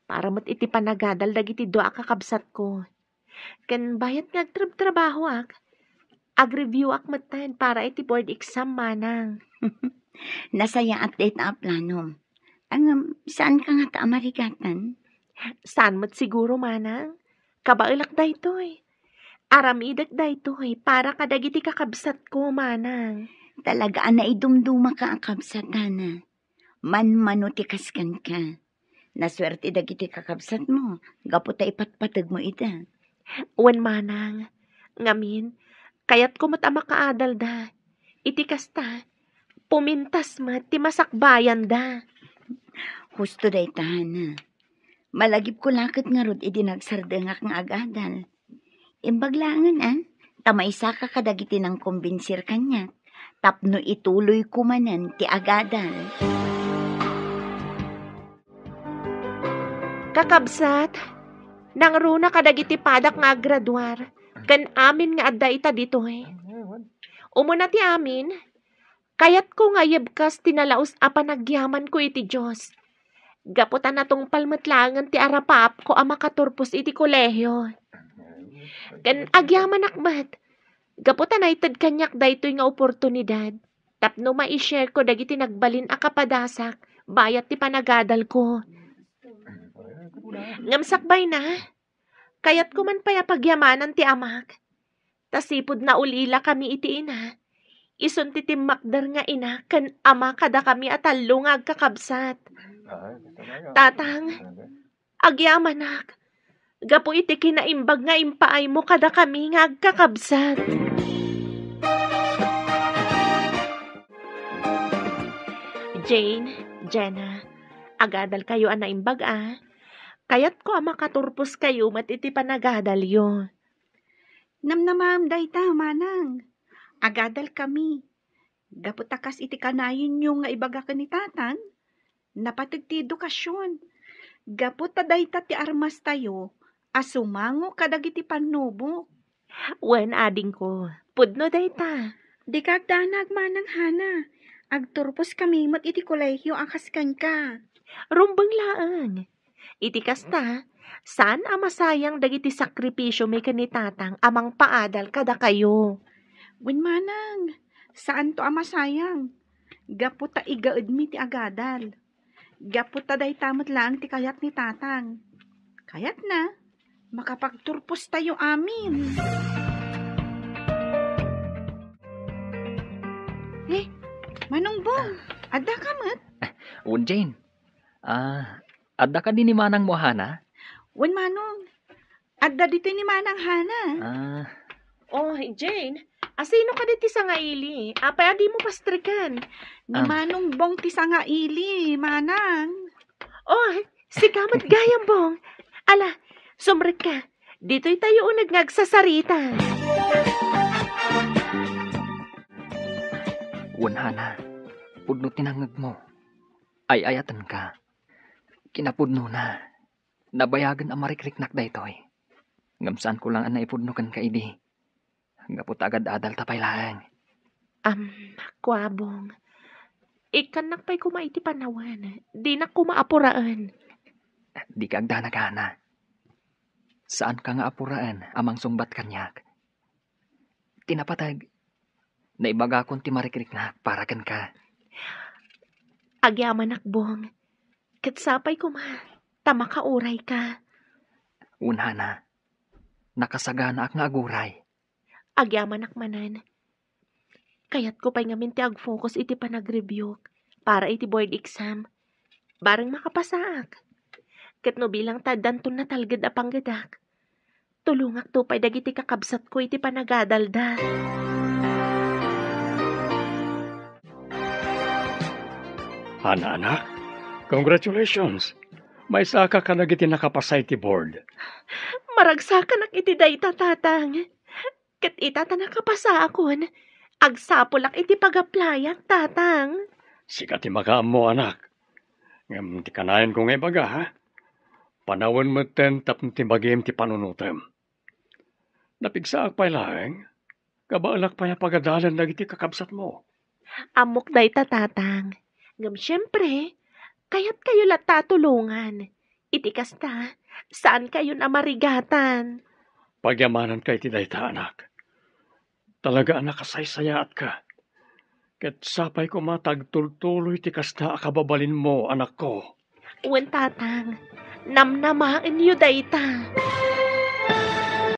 Para met iti panagadal dagiti dua a kakabsatko. Ken bayat nga agtrabtrabahoak, agreviewak metten para iti board exam, Manang. Nasayaat dayta a planom. Ngem, saanka ngata a marigatan? Saan met siguro, Manang. Kabaelak daytoy. Aramidek daytoy para kadagiti kakabsatko, Manang. Talaga a naidumdumaka a kabsat, Hana. Manmano ti kas kenka. Nasuerte dagiti kakabsatmo gapu ta ipatpategmo ida. Wen, Manang. Ngamin, kayatko met a makaadalda. Iti kasta, pumintas met ti masakbayanda. Husto dayta, Hana. Malagipko la ket ngarud idi nagsardengak nga agadal. Imbag laengen, a, ta maisaka kadagiti nangkombinsir kaniak tapno ituloyko manen ti agadal. Kakabsat, nangruna kadagiti padak nga aggraduar ken amin nga adda ita ditoy. Umuna ti amin, kayatko nga ayebkas ti nalaus a panagyamanko iti Dios. Gapu ta natungpal met laengen ti arapaapko a makaturpos iti kolehio. Ken agyamanak met, gapu ta naited kaniak daytoy nga oportunidad tapno mai-shareko dagiti nagbalin a kapadasak bayat ti panagadalko. Ngem sakbayna, kayatko man pay a pagyamanan ti amak. Ta sipud naulilakami iti ina, isun ti timmakder nga ina ken ama kadakami a tallo nga agkakabsat. Tatang, agyamanak, gapu iti kinaimbag nga impaaymo kadakami nga agkakabsat. Jane, Jenna, agadalkayo a naimbag a. Kayatko a makaturposkayo met iti panagadalyo. Namnamaem dayta, Manang. Agadalkami. Gapu ta kas iti kanayenyo nga ibaga ken ni Tatang, napateg ti edukasion. Gapu ta dayta ti armastayo a sumango kadagiti pannubok. Wen, adingko, pudno dayta. Dika agdanag, Manang Hana. Agturposkami met iti kolehio a kas kenka. Rumbeng laeng. Iti kasta, saan a masayang dagiti sakripisiomi ken ni Tatang a mangpaadal kadakayo. Wen, Manang, saanto a masayang. Gapu ta igaedmi ti agadal. Gapu ta dayta met laeng ti kayat ni Tatang. Kayatna, makapagturpostayo amin. Eh, Manong Bong, addaka met? Wen, Jane. Ah, adda kadi ni manangmo a Hana? Wen, Manong. Adda ditoy ni Manang Hana. Ah. Oh, Jane, asino kadi ti sangaili? Apay a dimo pastreken? Ni Manong Bong ti sangaili, Manang. Oh, sika met gayam, Bong. Ala, sumrekka. Ditoy tayo uneg nga agsasarita. Wen, Hana, pudno ti nangngegmo. Ay-ayatenka. Kinapudnona, nabayagen a marikriknak daytoy. Ngem saanko laeng a naipudno kenka idi. Gapu ta agad-adalta pay laeng. Am, kua, Bong. Ikkannak pay koma iti panawen. Dinak koma apuraen. Dika agdanag, Hana. Saanka nga apuraen a mangsungbat kaniak. Ti napateg, naibagakon ti marikriknak para kenka. Agyamanak, Bong. Ket sapay koma ta makaurayka. Wen, Hana, nakasaganaak nga aguray. Agyamanak manen. Kayatko pay ngamin ti ag-focus iti panagrebuke para iti board exam. Bareng makapasaak. Ket no bilang ta addanton natalged a panggedak, tulongakto pay dagiti kakabsatko iti panagadalda. Hana, anak, congratulations! Maysaka kadagiti nakapasa iti board. Maragsakanak iti dayta, Tatang. Ket ita ta nakapasaakon, agsapulak iti pag-applyak, Tatang. Sika ti makaammo, anak. Ngem ti kanayon ko nga ibaga, ha? Panawen metten tapno timbagim ti panunotem. Napigsaak pay laeng, kabaelak pay a pagadalan dagiti kakabsatmo. Ammok dayta, Tatang. Ngem siempre, kayatkayo latta a tulongan. Iti kasta, saankayon a marigatan. Pagyamananka iti dayta, anak. Talaga a nakasaysayaatka. Ket sapay koma ta agtultuloy ti kasta a kababalinmo, anakko. Wen, Tatang. Namnamaenyo dayta.